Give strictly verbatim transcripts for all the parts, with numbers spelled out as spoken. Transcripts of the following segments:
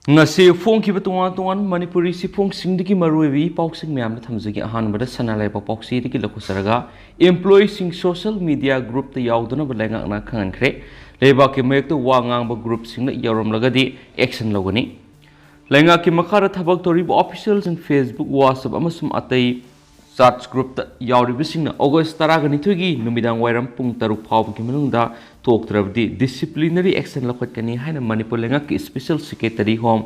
ꯉꯁꯤ ꯐꯣꯡꯈꯤꯕ ꯇꯣꯉꯥꯟ ꯇꯣꯉꯥꯟꯕ ꯃꯅꯤꯄꯨꯔꯤ ꯆꯦꯐꯣꯡꯁꯤꯡꯗꯒꯤ ꯃꯔꯨꯑꯣꯏꯕ ꯏ ꯄꯥꯎꯁꯤꯡ ꯃꯌꯥꯝꯗ ꯊꯝꯖꯒꯦ꯫ ꯑꯍꯥꯟꯕꯗ ꯁꯅꯥ ꯂꯩꯕꯥꯛ ꯄꯥꯎꯆꯦꯗꯒꯤ ꯂꯧꯈꯠꯆꯔꯒ, employeeꯁꯤꯡ social media groupꯇ ꯌꯥꯎꯗꯅꯕ ꯂꯩꯉꯥꯛꯅ ꯈꯪꯍꯟꯈ꯭ꯔꯦ꯫ ꯂꯩꯕꯥꯛꯀꯤ ꯃꯥꯌꯣꯛꯇ ꯋꯥ ꯉꯥꯡꯕ groupꯁꯤꯡꯅ ꯌꯥꯎꯔꯝꯂꯒꯗꯤ action ꯂꯧꯒꯅꯤ꯫ ꯂꯩꯉꯥꯛꯀꯤ ꯃꯈꯥꯗ ꯊꯕꯛ ꯇꯧꯔꯤꯕ officialꯁꯤꯡ Facebook, WhatsApp ꯑꯃꯁꯨꯡ ꯑꯇꯩ chat groupꯇ ꯌꯥꯎꯔꯤꯕꯁꯤꯡꯅ August ꯇꯔꯥꯒ ꯅꯤꯊꯣꯏꯒꯤ ꯅꯨꯃꯤꯗꯥꯡ ꯋꯥꯏꯔꯝ ꯄꯨꯡ ꯇꯔꯨꯛ ꯐꯥꯎꯕꯒꯤ ꯃꯅꯨꯡꯗ ꯊꯣꯛꯇ꯭ꯔꯕꯗꯤ disciplinary action ꯂꯧꯈꯠꯀꯅꯤ ꯍꯥꯏꯅ ꯃꯅꯤꯄꯨꯔ ꯂꯩꯉꯥꯛꯀꯤ special secretary home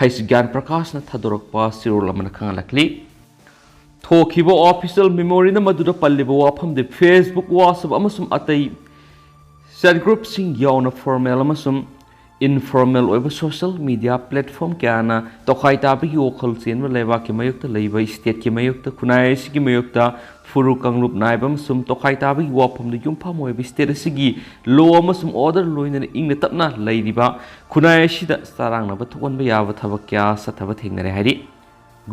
ꯍꯩꯁ ꯒ꯭ꯌꯥꯟ ꯄ꯭ꯔꯀꯥꯁꯅ ꯊꯥꯗꯣꯔꯛꯄ ꯆꯦꯔꯣꯜ ꯑꯃꯅ ꯈꯪꯍꯜꯂꯛꯂꯤ꯫ ꯊꯣꯛꯈꯤꯕ official memorandum ꯑꯗꯨꯗ ꯄꯜꯂꯤꯕ ꯋꯥꯐꯝꯗꯤ Facebook, WhatsApp ꯑꯃꯁꯨꯡ ꯑꯇꯩ chat groupꯁꯤꯡ ꯌꯥꯎꯅ formal ꯑꯃꯁꯨꯡ informal ꯑꯣꯏꯕ social media platform ꯀꯌꯥꯅ ꯇꯣꯈꯥꯏ ꯇꯥꯕꯒꯤ ꯋꯥꯈꯜ ꯆꯦꯟꯕ ꯂꯩꯕꯥꯛꯀꯤ ꯃꯥꯌꯣꯛꯇ ꯂꯩꯕ stateꯀꯤ ꯃꯥꯌꯣꯛꯇ ꯈꯨꯟꯅꯥꯏ ꯑꯁꯤꯒꯤ ꯃꯥꯌꯣꯛꯇ ꯐꯨꯔꯨ ꯀꯥꯡꯂꯨꯞ ꯅꯥꯏꯕ ꯑꯃꯁꯨꯡ ꯇꯣꯈꯥꯏ ꯇꯥꯕꯒꯤ ꯋꯥꯐꯝꯗ ꯌꯨꯝꯐꯝ ꯑꯣꯏꯕ state ꯑꯁꯤꯒꯤ law ꯑꯃꯁꯨꯡ order ꯂꯣꯏꯅꯅ ꯏꯪꯅ ꯇꯞꯅ ꯂꯩꯔꯤꯕ ꯈꯨꯟꯅꯥꯏ ꯑꯁꯤꯗ ꯆꯔꯥꯡꯅꯕ ꯊꯣꯛꯍꯟꯕ ꯌꯥꯕ ꯊꯕꯛ ꯀꯌꯥ ꯆꯠꯊꯕ ꯊꯦꯡꯅꯔꯦ ꯍꯥꯏꯔꯤ꯫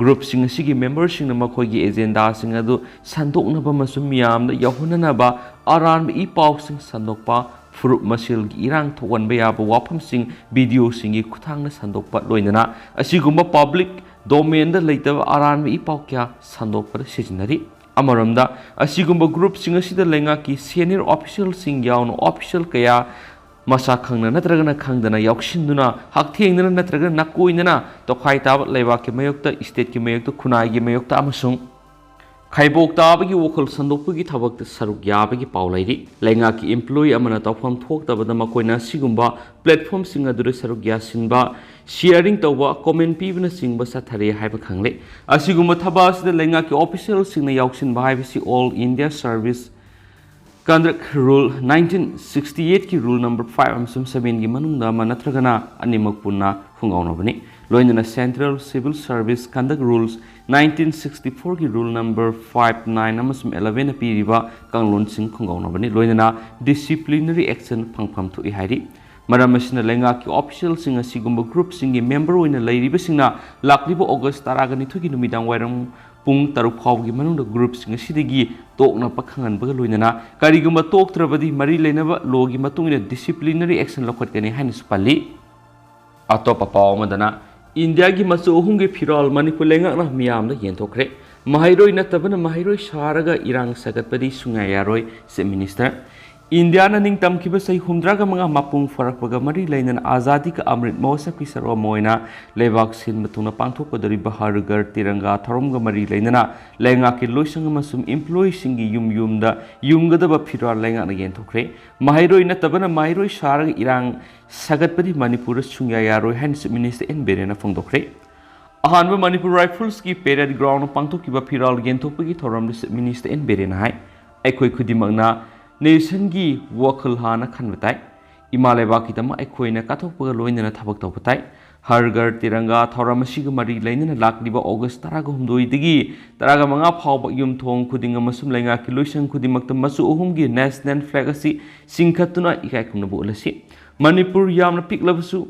Groupꯁꯤꯡ ꯑꯁꯤꯒꯤ memberꯁꯤꯡꯅ ꯃꯈꯣꯏꯒꯤ agendaꯁꯤꯡ ꯑꯗꯨ ꯁꯟꯗꯣꯛꯅꯕ ꯑꯃꯁꯨꯡ ꯃꯤꯌꯥꯝꯗ ꯌꯧꯍꯟꯅꯅꯕ ꯑꯔꯥꯟꯕ ꯏ ꯄꯥꯎꯁꯤꯡ ꯁꯟꯗꯣꯛꯄ, ꯐꯨꯔꯨꯞ ꯃꯁꯦꯜꯒꯤ ꯏꯔꯥꯡ ꯊꯣꯛꯍꯟꯕ ꯌꯥꯕ ꯋꯥꯐꯝꯁꯤꯡ videoꯁꯤꯡꯒꯤ ꯈꯨꯠꯊꯥꯡꯗ ꯁꯟꯗꯣꯛꯄ, ꯂꯣꯏꯅꯅ ꯑꯁꯤꯒꯨꯝꯕ public domainꯗ ꯂꯩꯇꯕ ꯑꯔꯥꯟꯕ ꯏ ꯄꯥꯎ ꯀꯌꯥ ꯁꯟꯗꯣꯛꯄꯗ ꯁꯤꯖꯤꯟꯅꯔꯤ꯫ ꯑꯃꯔꯣꯝꯗ, ꯑꯁꯤꯒꯨꯝꯕ groupꯁꯤꯡ ꯑꯁꯤꯗ ꯂꯩꯉꯥꯛꯀꯤ senior officialꯁꯤꯡ ꯌꯥꯎꯅ official ꯀꯌꯥ ꯃꯁꯥ ꯈꯪꯅ ꯅꯠꯇ꯭ꯔꯒꯅ ꯈꯪꯗꯅ ꯌꯥꯎꯁꯤꯟꯗꯨꯅ, ꯍꯛꯊꯦꯡꯅꯅ ꯅꯠꯇ꯭ꯔꯒ ꯅꯥꯀꯣꯏꯅꯅ ꯇꯣꯈꯥꯏ ꯇꯥꯕ ꯂꯩꯕꯥꯛꯀꯤ ꯃꯥꯌꯣꯛꯇ, stateꯀꯤ ꯃꯥꯌꯣꯛꯇ, ꯈꯨꯟꯅꯥꯏꯒꯤ ꯃꯥꯌꯣꯛꯇ ꯑꯃꯁꯨꯡ ꯈꯥꯏꯕꯣꯛ ꯇꯥꯕꯒꯤ ꯋꯥꯈꯜ ꯁꯟꯗꯣꯛꯄꯒꯤ ꯊꯕꯛꯇ ꯁꯔꯨꯛ ꯌꯥꯕꯒꯤ ꯄꯥꯎ ꯂꯩꯔꯤ꯫ ꯂꯩꯉꯥꯛꯀꯤ employee ꯑꯃꯅ ꯇꯧꯐꯝ ꯊꯣꯛꯇꯕꯗ ꯃꯈꯣꯏꯅ ꯑꯁꯤꯒꯨꯝꯕ platformꯁꯤꯡ ꯑꯗꯨꯗ ꯁꯔꯨꯛ ꯌꯥꯁꯤꯟꯕ, sharing ꯇꯧꯕ, comment ꯄꯤꯕꯅꯆꯤꯡꯕ ꯆꯠꯊꯔꯦ ꯍꯥꯏꯕ ꯈꯪꯂꯦ꯫ ꯑꯁꯤꯒꯨꯝꯕ ꯊꯕꯛ ꯑꯁꯤꯗ ꯂꯩꯉꯥꯛꯀꯤ officialꯁꯤꯡꯅ ꯌꯥꯎꯁꯤꯟꯕ ꯍꯥꯏꯕꯁꯤ All India Service Conduct Rule nineteen sixty eightꯀꯤ rule number five ꯑꯃꯁꯨꯡ sevenꯒꯤ ꯃꯅꯨꯡꯗ ꯑꯃ ꯅꯠꯇ꯭ꯔꯒꯅ ꯑꯅꯤꯃꯛ ꯄꯨꯟꯅ ꯈꯣꯡꯒꯥꯎꯅꯕꯅꯤ꯫ ꯂꯣꯏꯅꯅ Central Civil Service Conduct Rules nineteen sixty fourꯒꯤ rule number five, nine ꯑꯃꯁꯨꯡ elevenꯅ ꯄꯤꯔꯤꯕ ꯀꯥꯡꯂꯣꯟꯁꯤꯡ ꯈꯣꯡꯒꯥꯎꯅꯕꯅꯤ꯫ ꯂꯣꯏꯅꯅ disciplinary action ꯐꯪꯐꯝ ꯊꯣꯛꯏ ꯍꯥꯏꯔꯤ꯫ ꯃꯔꯝ ꯑꯁꯤꯅ, ꯂꯩꯉꯥꯛꯀꯤ officialꯁꯤꯡ ꯑꯁꯤꯒꯨꯝꯕ groupꯁꯤꯡꯒꯤ member ꯑꯣꯏꯅ ꯂꯩꯔꯤꯕꯁꯤꯡꯅ ꯂꯥꯛꯂꯤꯕ August ꯇꯔꯥꯒ ꯅꯤꯊꯣꯏꯒꯤ ꯅꯨꯃꯤꯗꯥꯡ ꯋꯥꯏꯔꯝ ꯄꯨꯡ ꯇꯔꯨꯛ ꯐꯥꯎꯕꯒꯤ ꯃꯅꯨꯡꯗ groupꯁꯤꯡ ꯑꯁꯤꯗꯒꯤ ꯇꯣꯛꯅꯕ ꯈꯪꯍꯟꯕꯒ ꯂꯣꯏꯅꯅ, ꯀꯔꯤꯒꯨꯝꯕ ꯇꯣꯛꯇ꯭ꯔꯕꯗꯤ ꯃꯔꯤ ꯂꯩꯅꯕ lawꯒꯤ ꯃꯇꯨꯡ ꯏꯟꯅ disciplinary action ꯂꯧꯈꯠꯀꯅꯤ ꯍꯥꯏꯅꯁꯨ ꯄꯜꯂꯤ꯫ ꯑꯇꯣꯞꯄ ꯄꯥꯎ ꯑꯃꯗꯅ, ꯏꯟꯗꯤꯌꯥꯒꯤ ꯃꯆꯨ ꯑꯍꯨꯝꯒꯤ ꯐꯤꯔꯥꯜ ꯃꯅꯤꯄꯨꯔ ꯂꯩꯉꯥꯛꯅ ꯃꯤꯌꯥꯝꯗ ꯌꯦꯟꯊꯣꯛꯈ꯭ꯔꯦ꯫ ꯃꯍꯩꯔꯣꯏ ꯅꯠꯇꯕꯅ ꯃꯍꯩꯔꯣꯏ ꯁꯥꯔꯒ ꯏꯔꯥꯡ ꯁꯥꯒꯠꯄꯗꯤ ꯁꯨꯡꯌꯥ ꯌꯥꯔꯣꯏ, Chief Minister꯫ ꯏꯟꯗꯤꯌꯥꯅ ꯅꯤꯡꯇꯝꯈꯤꯕ ꯆꯍꯤ ꯍꯨꯝꯗ꯭ꯔꯥꯒ ꯃꯉꯥ ꯃꯄꯨꯡ ꯐꯥꯔꯛꯄꯒ ꯃꯔꯤ ꯂꯩꯅꯅ ꯑꯥꯖꯥꯗꯤ ꯀ ꯑꯃ꯭ꯔꯤꯠ ꯃꯍꯣꯠꯁꯕꯀꯤ ꯁꯔꯨꯛ ꯑꯃ ꯑꯣꯏꯅ ꯂꯩꯕꯥꯛ ꯁꯤꯟꯕ ꯊꯨꯡꯅ ꯄꯥꯡꯊꯣꯛꯀꯗꯧꯔꯤꯕ ꯍꯔ ꯘꯔ ꯇꯤꯔꯪꯒꯥ ꯊꯧꯔꯝꯒ ꯃꯔꯤ ꯂꯩꯅꯅ ꯂꯩꯉꯥꯛꯀꯤ ꯂꯣꯏꯁꯪ ꯑꯃꯁꯨꯡ employeeꯁꯤꯡꯒꯤ ꯌꯨꯝ ꯌꯨꯝꯗ ꯌꯨꯡꯒꯗꯕ ꯐꯤꯔꯥꯜ ꯂꯩꯉꯥꯛꯅ ꯌꯦꯟꯊꯣꯛꯈ꯭ꯔꯦ꯫ ꯃꯍꯩꯔꯣꯏ ꯅꯠꯇꯕꯅ ꯃꯍꯩꯔꯣꯏ ꯁꯥꯔꯒ ꯏꯔꯥꯡ ꯁꯥꯒꯠꯄꯗꯤ ꯃꯅꯤꯄꯨꯔꯗ ꯁꯨꯡꯌꯥ ꯌꯥꯔꯣꯏ ꯍꯥꯏꯅ Chief Minister ꯑꯦꯟ ꯕꯤꯔꯦꯟꯅ ꯐꯣꯡꯗꯣꯛꯈ꯭ꯔꯦ꯫ ꯑꯍꯥꯟꯕ ꯃꯅꯤꯄꯨꯔ ꯔꯥꯏꯐꯜꯁꯀꯤ parade groundꯗ ꯄꯥꯡꯊꯣꯛꯈꯤꯕ ꯐꯤꯔꯥꯜ ꯌꯦꯟꯊꯣꯛꯄꯒꯤ ꯊꯧꯔꯝꯗ Chief Minister ꯑꯦꯟ ꯕꯤꯔꯦꯟꯅ ꯍꯥꯏ, ꯑꯩꯈꯣꯏ ꯈꯨꯗꯤꯡꯃꯛꯅ nationꯒꯤ ꯋꯥꯈꯜ ꯍꯥꯟꯅ ꯈꯟꯕ ꯇꯥꯏ꯫ ꯏꯃꯥ ꯂꯩꯕꯥꯛꯀꯤꯗꯃꯛ ꯑꯩꯈꯣꯏꯅ ꯀꯠꯊꯣꯛꯄꯒ ꯂꯣꯏꯅꯅ ꯊꯕꯛ ꯇꯧꯕ ꯇꯥꯏ꯫ ꯍꯔ ꯘꯔ ꯇꯤꯔꯪꯒꯥ ꯊꯧꯔꯝ ꯑꯁꯤꯒ ꯃꯔꯤ ꯂꯩꯅꯅ ꯂꯥꯛꯂꯤꯕ August ꯇꯔꯥꯒꯍꯨꯝꯗꯣꯏꯗꯒꯤ ꯇꯔꯥꯃꯉꯥ ꯐꯥꯎꯕ ꯌꯨꯝꯊꯣꯡ ꯈꯨꯗꯤꯡ ꯑꯃꯁꯨꯡ ꯂꯩꯉꯥꯛꯀꯤ ꯂꯣꯏꯁꯪ ꯈꯨꯗꯤꯡꯃꯛꯇ ꯃꯆꯨ ꯑꯍꯨꯝꯒꯤ national flag ꯑꯁꯤ ꯆꯤꯡꯈꯠꯇꯨꯅ ꯏꯀꯥꯏ ꯈꯨꯝꯅꯕ ꯎꯠꯂꯁꯤ꯫ ꯃꯅꯤꯄꯨꯔ ꯌꯥꯝꯅ ꯄꯤꯛꯂꯕꯁꯨ,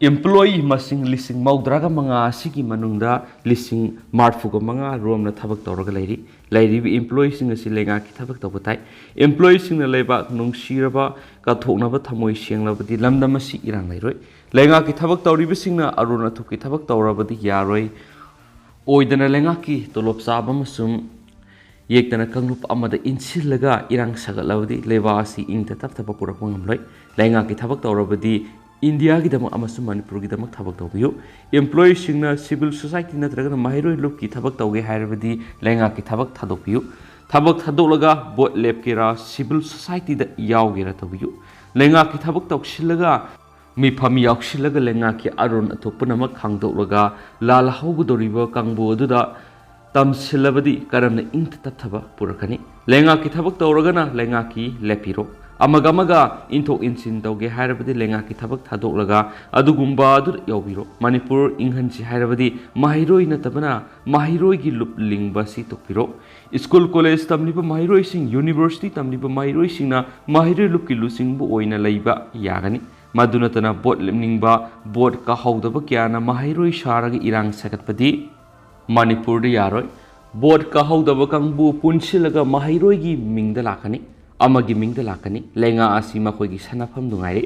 employee ꯃꯁꯤꯡ ꯂꯤꯁꯤꯡ ꯃꯧꯗ꯭ꯔꯥꯒ ꯃꯉꯥ ꯑꯁꯤꯒꯤ ꯃꯅꯨꯡꯗ ꯂꯤꯁꯤꯡ ꯃꯔꯐꯨꯒ ꯃꯉꯥ ꯔꯣꯝꯅ ꯊꯕꯛ ꯇꯧꯔꯒ ꯂꯩꯔꯤ꯫ ꯂꯩꯔꯤꯕ employeeꯁꯤꯡ ꯑꯁꯤ ꯂꯩꯉꯥꯛꯀꯤ ꯊꯕꯛ ꯇꯧꯕ ꯇꯥꯏ꯫ Employeeꯁꯤꯡꯅ ꯂꯩꯕꯥꯛ ꯅꯨꯡꯁꯤꯔꯕ, ꯀꯠꯊꯣꯛꯅꯕ ꯊꯃꯣꯏ ꯁꯦꯡꯂꯕꯗꯤ ꯂꯝꯗꯝ ꯑꯁꯤ ꯏꯔꯥꯡ ꯂꯩꯔꯣꯏ꯫ ꯂꯩꯉꯥꯛꯀꯤ ꯊꯕꯛ ꯇꯧꯔꯤꯕꯁꯤꯡꯅ ꯑꯔꯣꯟ ꯑꯊꯨꯞꯀꯤ ꯊꯕꯛ ꯇꯧꯔꯕꯗꯤ ꯌꯥꯔꯣꯏ꯫ ꯑꯣꯏꯗꯅ ꯂꯩꯉꯥꯛꯀꯤ ꯇꯣꯂꯣꯞ ꯆꯥꯕ ꯑꯃꯁꯨꯡ ꯌꯦꯛꯇꯅ ꯀꯥꯡꯂꯨꯞ ꯑꯃꯗ ꯏꯟꯁꯤꯜꯂꯒ ꯏꯔꯥꯡ ꯁꯥꯒꯠꯂꯕꯗꯤ ꯂꯩꯕꯥꯛ ꯑꯁꯤ ꯏꯪꯇ ꯇꯞꯊꯕ ꯄꯨꯔꯛꯄ ꯉꯝꯂꯣꯏ꯫ ꯂꯩꯉꯥꯛꯀꯤ ꯊꯕꯛ ꯇꯧꯔꯕꯗꯤ ꯏꯟꯗꯤꯌꯥꯒꯤꯗꯃꯛ ꯑꯃꯁꯨꯡ ꯃꯅꯤꯄꯨꯔꯒꯤꯗꯃꯛ ꯊꯕꯛ ꯇꯧꯕꯤꯌꯨ꯫ Employeeꯁꯤꯡꯅ civil society ꯅꯠꯇ꯭ꯔꯒꯅ ꯃꯍꯩꯔꯣꯏ ꯂꯨꯞꯀꯤ ꯊꯕꯛ ꯇꯧꯒꯦ ꯍꯥꯏꯔꯕꯗꯤ ꯂꯩꯉꯥꯛꯀꯤ ꯊꯕꯛ ꯊꯥꯗꯣꯛꯄꯤꯌꯨ꯫ ꯊꯕꯛ ꯊꯥꯗꯣꯛꯂꯒ vote ꯂꯦꯞꯀꯦꯔꯥ, civil societyꯗ ꯌꯥꯎꯒꯦꯔꯥ ꯇꯧꯕꯤꯌꯨ꯫ ꯂꯩꯉꯥꯛꯀꯤ ꯊꯕꯛ ꯇꯧꯁꯤꯜꯂꯒ, ꯃꯤꯐꯝ ꯌꯥꯎꯁꯤꯜꯂꯒ ꯂꯩꯉꯥꯛꯀꯤ ꯑꯔꯣꯟ ꯑꯊꯨꯞ ꯄꯨꯝꯅꯃꯛ ꯈꯪꯗꯣꯛꯂꯒ ꯂꯥꯜꯍꯧꯒꯗꯧꯔꯤꯕ ꯀꯥꯡꯕꯨ ꯑꯗꯨꯗ ꯇꯝꯁꯤꯜꯂꯕꯗꯤ ꯀꯔꯝꯅ ꯏꯪꯇ ꯇꯞꯊꯕ ꯄꯨꯔꯛꯀꯅꯤ? ꯂꯩꯉꯥꯛꯀꯤ ꯊꯕꯛ ꯇꯧꯔꯒꯅ ꯂꯩꯉꯥꯛꯀꯤ ꯂꯦꯞꯄꯤꯔꯣ꯫ ꯑꯃꯒ ꯑꯃꯒ ꯏꯟꯊꯣꯛ ꯏꯟꯁꯤꯟ ꯇꯧꯒꯦ ꯍꯥꯏꯔꯕꯗꯤ ꯂꯩꯉꯥꯛꯀꯤ ꯊꯕꯛ ꯊꯥꯗꯣꯛꯂꯒ ꯑꯗꯨꯒꯨꯝꯕ ꯑꯗꯨ ꯌꯥꯎꯕꯤꯔꯣ꯫ ꯃꯅꯤꯄꯨꯔ ꯏꯪꯍꯟꯁꯤ ꯍꯥꯏꯔꯕꯗꯤ ꯃꯍꯩꯔꯣꯏ ꯅꯠꯇꯕꯅ ꯃꯍꯩꯔꯣꯏꯒꯤ ꯂꯨꯞ ꯂꯤꯡꯕ ꯑꯁꯤ ꯇꯣꯛꯄꯤꯔꯣ꯫ School college ꯇꯝꯂꯤꯕ ꯃꯍꯩꯔꯣꯏꯁꯤꯡ, university ꯇꯝꯂꯤꯕ ꯃꯍꯩꯔꯣꯏꯁꯤꯡꯅ ꯃꯍꯩꯔꯣꯏ ꯂꯨꯞꯀꯤ ꯂꯨꯆꯤꯡꯕ ꯑꯣꯏꯅ ꯂꯩꯕ ꯌꯥꯒꯅꯤ꯫ ꯃꯗꯨ ꯅꯠꯇꯅ vote ꯂꯦꯞꯅꯤꯡꯕ, vote ꯀꯥꯍꯧꯗꯕ ꯀꯌꯥꯅ ꯃꯍꯩꯔꯣꯏ ꯁꯥꯔꯒ ꯏꯔꯥꯡ ꯁꯥꯒꯠꯄꯗꯤ ꯃꯅꯤꯄꯨꯔꯗ ꯌꯥꯔꯣꯏ꯫ Vote ꯀꯥꯍꯧꯗꯕ ꯀꯥꯡꯕꯨ ꯄꯨꯟꯁꯤꯜꯂꯒ ꯃꯍꯩꯔꯣꯏꯒꯤ ꯃꯤꯡꯗ ꯂꯥꯛꯀꯅꯤ, ꯑꯃꯒꯤ ꯃꯤꯡꯗ ꯂꯥꯛꯀꯅꯤ꯫ ꯂꯩꯉꯥꯛ ꯑꯁꯤ ꯃꯈꯣꯏꯒꯤ ꯁꯥꯟꯅꯐꯝꯗꯨ ꯉꯥꯏꯔꯦ꯫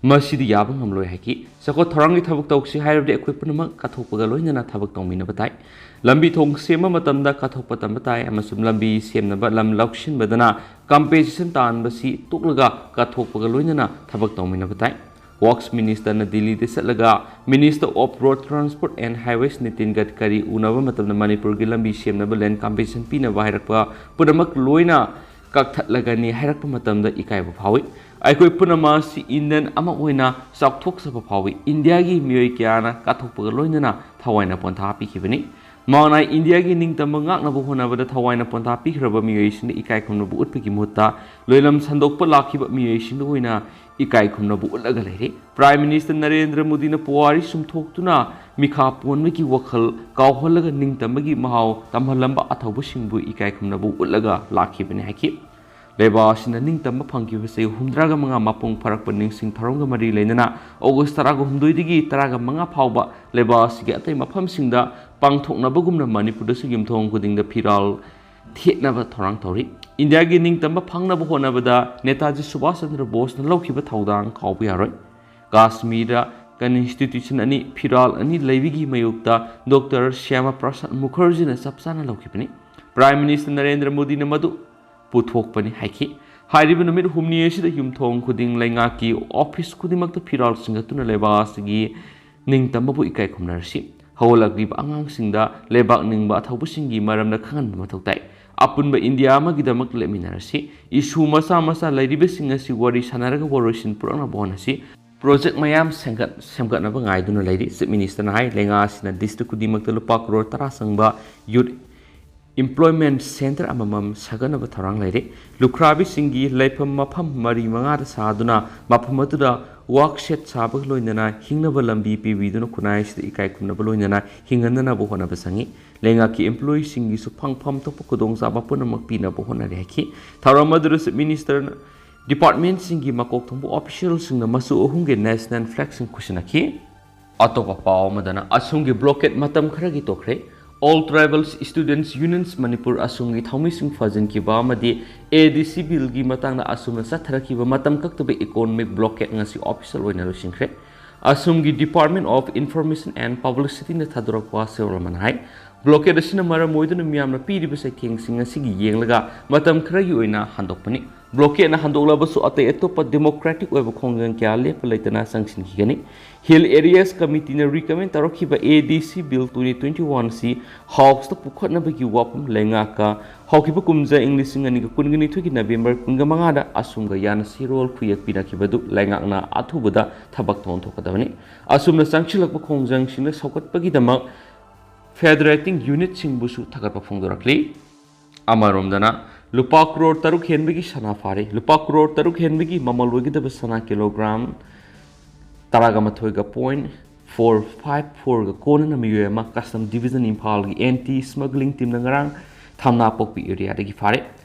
ꯃꯁꯤꯗꯤ ꯌꯥꯕ ꯉꯝꯂꯣꯏ ꯍꯥꯏꯈꯤ꯫ ꯆꯥꯎꯈꯠ ꯊꯧꯔꯥꯡꯒꯤ ꯊꯕꯛ ꯇꯧꯁꯤ ꯍꯥꯏꯔꯕꯗꯤ ꯑꯩꯈꯣꯏ ꯄꯨꯝꯅꯃꯛ ꯀꯠꯊꯣꯛꯄꯒ ꯂꯣꯏꯅꯅ ꯊꯕꯛ ꯇꯧꯃꯤꯟꯅꯕ ꯇꯥꯏ꯫ ꯂꯝꯕꯤ ꯊꯣꯡ ꯁꯦꯝꯕ ꯃꯇꯝꯗ ꯀꯠꯊꯣꯛꯄ ꯇꯝꯕ ꯇꯥꯏ ꯑꯃꯁꯨꯡ ꯂꯝꯕꯤ ꯁꯦꯝꯅꯕ ꯂꯝ ꯂꯧꯁꯤꯟꯕꯗꯅ compensation ꯇꯥꯟꯕꯁꯤ ꯇꯣꯛꯂꯒ ꯀꯠꯊꯣꯛꯄꯒ ꯂꯣꯏꯅꯅ ꯊꯕꯛ ꯇꯧꯃꯤꯟꯅꯕ ꯇꯥꯏ꯫ Works Ministerꯅ ꯗꯤꯜꯂꯤꯗ ꯆꯠꯂꯒ Minister of Road Transport and Highways Nitin ꯒꯗꯀꯔꯤ ꯎꯅꯕ ꯃꯇꯝꯗ ꯃꯅꯤꯄꯨꯔꯒꯤ ꯂꯝꯕꯤ ꯁꯦꯝꯅꯕ land compensation ꯄꯤꯅꯕ ꯍꯥꯏꯔꯛꯄ ꯄꯨꯝꯅꯃꯛ ꯂꯣꯏꯅ ꯀꯛꯊꯠꯂꯒꯅꯤ ꯍꯥꯏꯔꯛꯄ ꯃꯇꯝꯗ ꯏꯀꯥꯏꯕ ꯐꯥꯎꯏ꯫ ꯑꯩꯈꯣꯏ ꯄꯨꯝꯅꯃꯛ ꯑꯁꯤ Indian ꯑꯃ ꯑꯣꯏꯅ ꯆꯥꯎꯊꯣꯛꯆꯕ ꯐꯥꯎꯏ꯫ ꯏꯟꯗꯤꯌꯥꯒꯤ ꯃꯤꯑꯣꯏ ꯀꯌꯥꯅ ꯀꯠꯊꯣꯛꯄꯒ ꯂꯣꯏꯅꯅ ꯊꯋꯥꯏꯅ ꯄꯣꯟꯊꯥ ꯄꯤꯈꯤꯕꯅꯤ꯫ ꯃꯥꯅ ꯏꯟꯗꯤꯌꯥꯒꯤ ꯅꯤꯡꯇꯝꯕ ꯉꯥꯛꯅꯕ ꯍꯣꯠꯅꯕꯗ ꯊꯋꯥꯏꯅ ꯄꯣꯟꯊꯥ ꯄꯤꯈ꯭ꯔꯕ ꯃꯤꯑꯣꯏꯁꯤꯡꯗ ꯏꯀꯥꯏ ꯈꯨꯝꯅꯕ ꯎꯠꯄꯒꯤ ꯃꯍꯨꯠꯇ ꯂꯣꯏꯂꯝ ꯁꯟꯗꯣꯛꯄ ꯂꯥꯛꯈꯤꯕ ꯃꯤꯑꯣꯏꯁꯤꯡꯗ ꯑꯣꯏꯅ ꯏꯀꯥꯏ ꯈꯨꯝꯅꯕ ꯎꯠꯂꯒ ꯂꯩꯔꯤ꯫ Prime Minister ꯅꯔꯦꯟꯗ꯭ꯔ ꯃꯣꯗꯤꯅ ꯄꯨꯋꯥꯔꯤ ꯁꯨꯝꯊꯣꯛꯇꯨꯅ ꯃꯤꯈꯥ ꯄꯣꯟꯕꯒꯤ ꯋꯥꯈꯜ ꯀꯥꯎꯍꯜꯂꯒ ꯅꯤꯡꯇꯝꯕꯒꯤ ꯃꯍꯥꯎ ꯇꯝꯍꯜꯂꯝꯕ ꯑꯊꯧꯕꯁꯤꯡꯕꯨ ꯏꯀꯥꯏ ꯈꯨꯝꯅꯕ ꯎꯠꯂꯒ ꯂꯥꯛꯈꯤꯕꯅꯤ ꯍꯥꯏꯈꯤ꯫ ꯂꯩꯕꯥꯛ ꯑꯁꯤꯅ ꯅꯤꯡꯇꯝꯕ ꯐꯪꯈꯤꯕ ꯆꯍꯤ ꯍꯨꯝꯗ꯭ꯔꯥꯒ ꯃꯉꯥ ꯃꯄꯨꯡ ꯐꯥꯔꯛꯄ ꯅꯤꯡꯁꯤꯡ ꯊꯧꯔꯝꯒ ꯃꯔꯤ ꯂꯩꯅꯅ August ꯇꯔꯥꯒ ꯍꯨꯝꯗꯣꯏꯗꯒꯤ ꯇꯔꯥꯒ ꯃꯉꯥ ꯐꯥꯎꯕ ꯂꯩꯕꯥꯛ ꯑꯁꯤꯒꯤ ꯑꯇꯩ ꯃꯐꯝꯁꯤꯡꯗ ꯄꯥꯡꯊꯣꯛꯅꯕꯒꯨꯝꯅ ꯃꯅꯤꯄꯨꯔꯗꯁꯨ ꯌꯨꯝꯊꯣꯡ ꯈꯨꯗꯤꯡꯗ ꯐꯤꯔꯥꯜ ꯊꯦꯠꯅꯕ ꯊꯧꯔꯥꯡ ꯇꯧꯔꯤ꯫ ꯏꯟꯗꯤꯌꯥꯒꯤ ꯅꯤꯡꯇꯝꯕ ꯐꯪꯅꯕ ꯍꯣꯠꯅꯕꯗ ꯅꯦꯇꯥꯖꯤ ꯁꯨꯚꯥꯁ ꯆꯟꯗ꯭ꯔ ꯕꯣꯁꯅ ꯂꯧꯈꯤꯕ ꯊꯧꯗꯥꯡ ꯀꯥꯎꯕ ꯌꯥꯔꯣꯏ꯫ ꯀꯥꯁꯃꯤꯔꯗ constitution ꯑꯅꯤ, ꯐꯤꯔꯥꯜ ꯑꯅꯤ ꯂꯩꯕꯒꯤ ꯃꯥꯌꯣꯛꯇ Doctor ꯁ꯭ꯌꯥꯃꯥ ꯄ꯭ꯔꯁꯥꯗ ꯃꯨꯈꯔꯖꯤꯅ ꯆꯞ ꯆꯥꯅ ꯂꯧꯈꯤꯕꯅꯤ꯫ Prime Minister ꯅꯔꯦꯟꯗ꯭ꯔ ꯃꯣꯗꯤꯅ ꯃꯗꯨ ꯄꯨꯊꯣꯛꯄꯅꯤ ꯍꯥꯏꯈꯤ꯫ ꯍꯥꯏꯔꯤꯕ ꯅꯨꯃꯤꯠ ꯍꯨꯝꯅꯤ ꯑꯁꯤꯗ ꯌꯨꯝꯊꯣꯡ ꯈꯨꯗꯤꯡ ꯂꯩꯉꯥꯛꯀꯤ office ꯈꯨꯗꯤꯡꯃꯛꯇ ꯐꯤꯔꯥꯜ ꯁꯤꯡꯒꯠꯇꯨꯅ ꯂꯩꯕꯥꯛ ꯑꯁꯤꯒꯤ ꯅꯤꯡꯇꯝꯕꯕꯨ ꯏꯀꯥꯏ ꯈꯨꯝꯅꯔꯁꯤ꯫ ꯍꯧꯒꯠꯂꯛꯂꯤꯕ ꯑꯉꯥꯡꯁꯤꯡꯗ ꯂꯩꯕꯥꯛ ꯅꯤꯡꯕ ꯑꯊꯧꯕꯁꯤꯡꯒꯤ ꯃꯔꯝꯗ ꯈꯪꯍꯟꯕ ꯃꯊꯧ ꯇꯥꯏ꯫ ꯑꯄꯨꯟꯕ ꯏꯟꯗꯤꯌꯥ ꯑꯃꯒꯤꯗꯃꯛ ꯂꯦꯞꯃꯤꯟꯅꯔꯁꯤ꯫ Issue ꯃꯆꯥ ꯃꯆꯥ ꯂꯩꯔꯤꯕꯁꯤꯡ ꯑꯁꯤ ꯋꯥꯔꯤ ꯁꯥꯟꯅꯔꯒ ꯋꯥꯔꯣꯏꯁꯤꯟ ꯄꯨꯔꯛꯅꯕ ꯍꯣꯠꯅꯁꯤ꯫ Project ꯃꯌꯥꯝ ꯁꯦꯝꯒꯠ-, ꯁꯦꯝꯒꯠꯅꯕ ꯉꯥꯏꯗꯨꯅ ꯂꯩꯔꯤ꯫ Chief Ministerꯅ ꯍꯥꯏ, ꯂꯩꯉꯥꯛ ꯑꯁꯤꯅ district ꯈꯨꯗꯤꯡꯃꯛꯇ ꯂꯨꯄꯥ ꯀꯔꯣꯔ ꯇꯔꯥ ꯆꯪꯕ youth employment centre ꯑꯃꯃꯝ ꯁꯥꯒꯠꯅꯕ ꯊꯧꯔꯥꯡ ꯂꯩꯔꯦ꯫ ꯂꯨꯈ꯭ꯔꯥꯕꯤꯁꯤꯡꯒꯤ ꯂꯩꯐꯝ ꯃꯐꯝ ꯃꯔꯤ ꯃꯉꯥꯗ ꯁꯥꯗꯨꯅ ꯃꯐꯝ ꯑꯗꯨꯗ work shed ꯁꯥꯕꯒ ꯂꯣꯏꯅꯅ ꯍꯤꯡꯅꯕ ꯂꯝꯕꯤ ꯄꯤꯕꯤꯗꯨꯅ ꯈꯨꯟꯅꯥꯏ ꯑꯁꯤꯗ ꯏꯀꯥꯏ ꯈꯨꯝꯅꯕ ꯂꯣꯏꯅꯅ ꯍꯤꯡꯍꯟꯅꯅꯕ ꯍꯣꯠꯅꯕ ꯆꯪꯏ꯫ ꯂꯩꯉꯥꯛꯀꯤ employeeꯁꯤꯡꯒꯤꯁꯨ ꯐꯪꯐꯝ ꯊꯣꯛꯄ ꯈꯨꯗꯣꯡꯆꯥꯕ ꯄꯨꯝꯅꯃꯛ ꯄꯤꯅꯕ ꯍꯣꯠꯅꯔꯤ ꯍꯥꯏꯈꯤ꯫ ꯊꯧꯔꯝ ꯑꯗꯨꯗ Chief Ministerꯅ departmentꯁꯤꯡꯒꯤ ꯃꯀꯣꯛ ꯊꯣꯡꯕ officialꯁꯤꯡꯅ ꯃꯆꯨ ꯑꯍꯨꯝꯒꯤ national flagꯁꯤꯡ ꯈꯨꯠꯁꯤꯟꯅꯈꯤ꯫ ꯑꯇꯣꯞꯄ ꯄꯥꯎ ꯑꯃꯗꯅ, ꯑꯁꯣꯝꯒꯤ blockade ꯃꯇꯝ ꯈꯔꯒꯤ ꯇꯣꯛꯈ꯭ꯔꯦ꯫ All Tribal Students Unions Manipur, ꯑꯁꯨꯝꯒꯤ ꯊꯧꯃꯤꯁꯤꯡ ꯐꯥꯖꯤꯟꯈꯤꯕ ꯑꯃꯗꯤ ADC Billꯒꯤ ꯃꯇꯥꯡꯗ ꯑꯁꯨꯝꯅ ꯆꯠꯊꯔꯛꯈꯤꯕ ꯃꯇꯝ ꯀꯛꯇꯕ economic blockade ꯉꯁꯤ official ꯑꯣꯏꯅ ꯂꯣꯏꯁꯤꯟꯈ꯭ꯔꯦ꯫ ꯑꯁꯨꯝꯒꯤ Department of Information and Publicityꯅ ꯊꯥꯗꯣꯔꯛꯄ ꯁꯦꯜ ꯑꯃꯅ ꯍꯥꯏ, blockade ꯑꯁꯤꯅ ꯃꯔꯝ ꯑꯣꯏꯗꯨꯅ ꯃꯤꯌꯥꯝꯅ ꯄꯤꯔꯤꯕ ꯆꯩꯊꯦꯡꯁꯤꯡ ꯑꯁꯤꯒꯤ ꯌꯦꯡꯂꯒ ꯃꯇꯝ ꯈꯔꯒꯤ ꯑꯣꯏꯅ ꯍꯟꯗꯣꯛꯄꯅꯤ꯫ Blockadeꯅ ꯍꯟꯗꯣꯛꯂꯕꯁꯨ ꯑꯇꯩ ꯑꯇꯣꯞꯄ democratic ꯑꯣꯏꯕ ꯈꯣꯡꯖꯪ ꯀꯌꯥ ꯂꯦꯞꯄ ꯂꯩꯇꯅ ꯆꯪꯁꯤꯟꯈꯤꯒꯅꯤ꯫ Hill Areas Committeeꯅ recommend ꯇꯧꯔꯛꯈꯤꯕ ADC Bill twenty twenty-oneꯁꯤ Houseꯇ ꯄꯨꯈꯠꯅꯕꯒꯤ ꯋꯥꯐꯝ ꯂꯩꯉꯥꯛꯀ ꯍꯧꯈꯤꯕ ꯀꯨꯝꯖꯥ ꯏꯪ ꯂꯤꯁꯤꯡ ꯑꯅꯤꯒ ꯀꯨꯟꯒ ꯅꯤꯊꯣꯏꯒꯤ November ꯀꯨꯟꯒ ꯃꯉꯥꯗ ꯑꯁꯨꯝꯒ ꯌꯥꯅ ꯁꯤꯔꯣꯜ ꯈꯨꯌꯦꯛ ꯄꯤꯔꯛꯈꯤꯕꯗꯨ ꯂꯩꯉꯥꯛꯅ ꯑꯊꯨꯕꯗ ꯊꯕꯛꯇ ꯑꯣꯟꯊꯣꯛꯀꯗꯕꯅꯤ꯫ ꯑꯁꯨꯝꯅ ꯆꯪꯁꯤꯜꯂꯛꯄ ꯈꯣꯡꯖꯪꯁꯤꯡꯅ ꯁꯧꯒꯠꯄꯒꯤꯗꯃꯛ federating unitꯁꯤꯡꯕꯨꯁꯨ ꯊꯥꯒꯠꯄ ꯐꯣꯡꯗꯣꯔꯛꯂꯤ꯫ ꯑꯃꯔꯣꯝꯗꯅ, ꯂꯨꯄꯥ ꯀ꯭ꯔꯣꯔ ꯇꯔꯨꯛ ꯍꯦꯟꯕꯒꯤ ꯁꯅꯥ ꯐꯥꯔꯦ꯫ ꯂꯨꯄꯥ ꯀ꯭ꯔꯣꯔ ꯇꯔꯨꯛ ꯍꯦꯟꯕꯒꯤ ꯃꯃꯜ ꯑꯣꯏꯒꯗꯕ ꯁꯅꯥ ꯀꯤꯂꯣꯒ꯭ꯔꯥꯝ ꯇꯔꯥꯒ ꯃꯥꯊꯣꯏꯒ point four five fourꯒ ꯀꯣꯟꯅꯅ ꯃꯤꯑꯣꯏ ꯑꯃ Custom Division ꯏꯝꯐꯥꯜꯒꯤ anti smuggling teamꯅ ꯉꯔꯥꯡ ꯊꯝꯅꯥꯄꯣꯛꯄꯤ areaꯗꯒꯤ ꯐꯥꯔꯦ꯫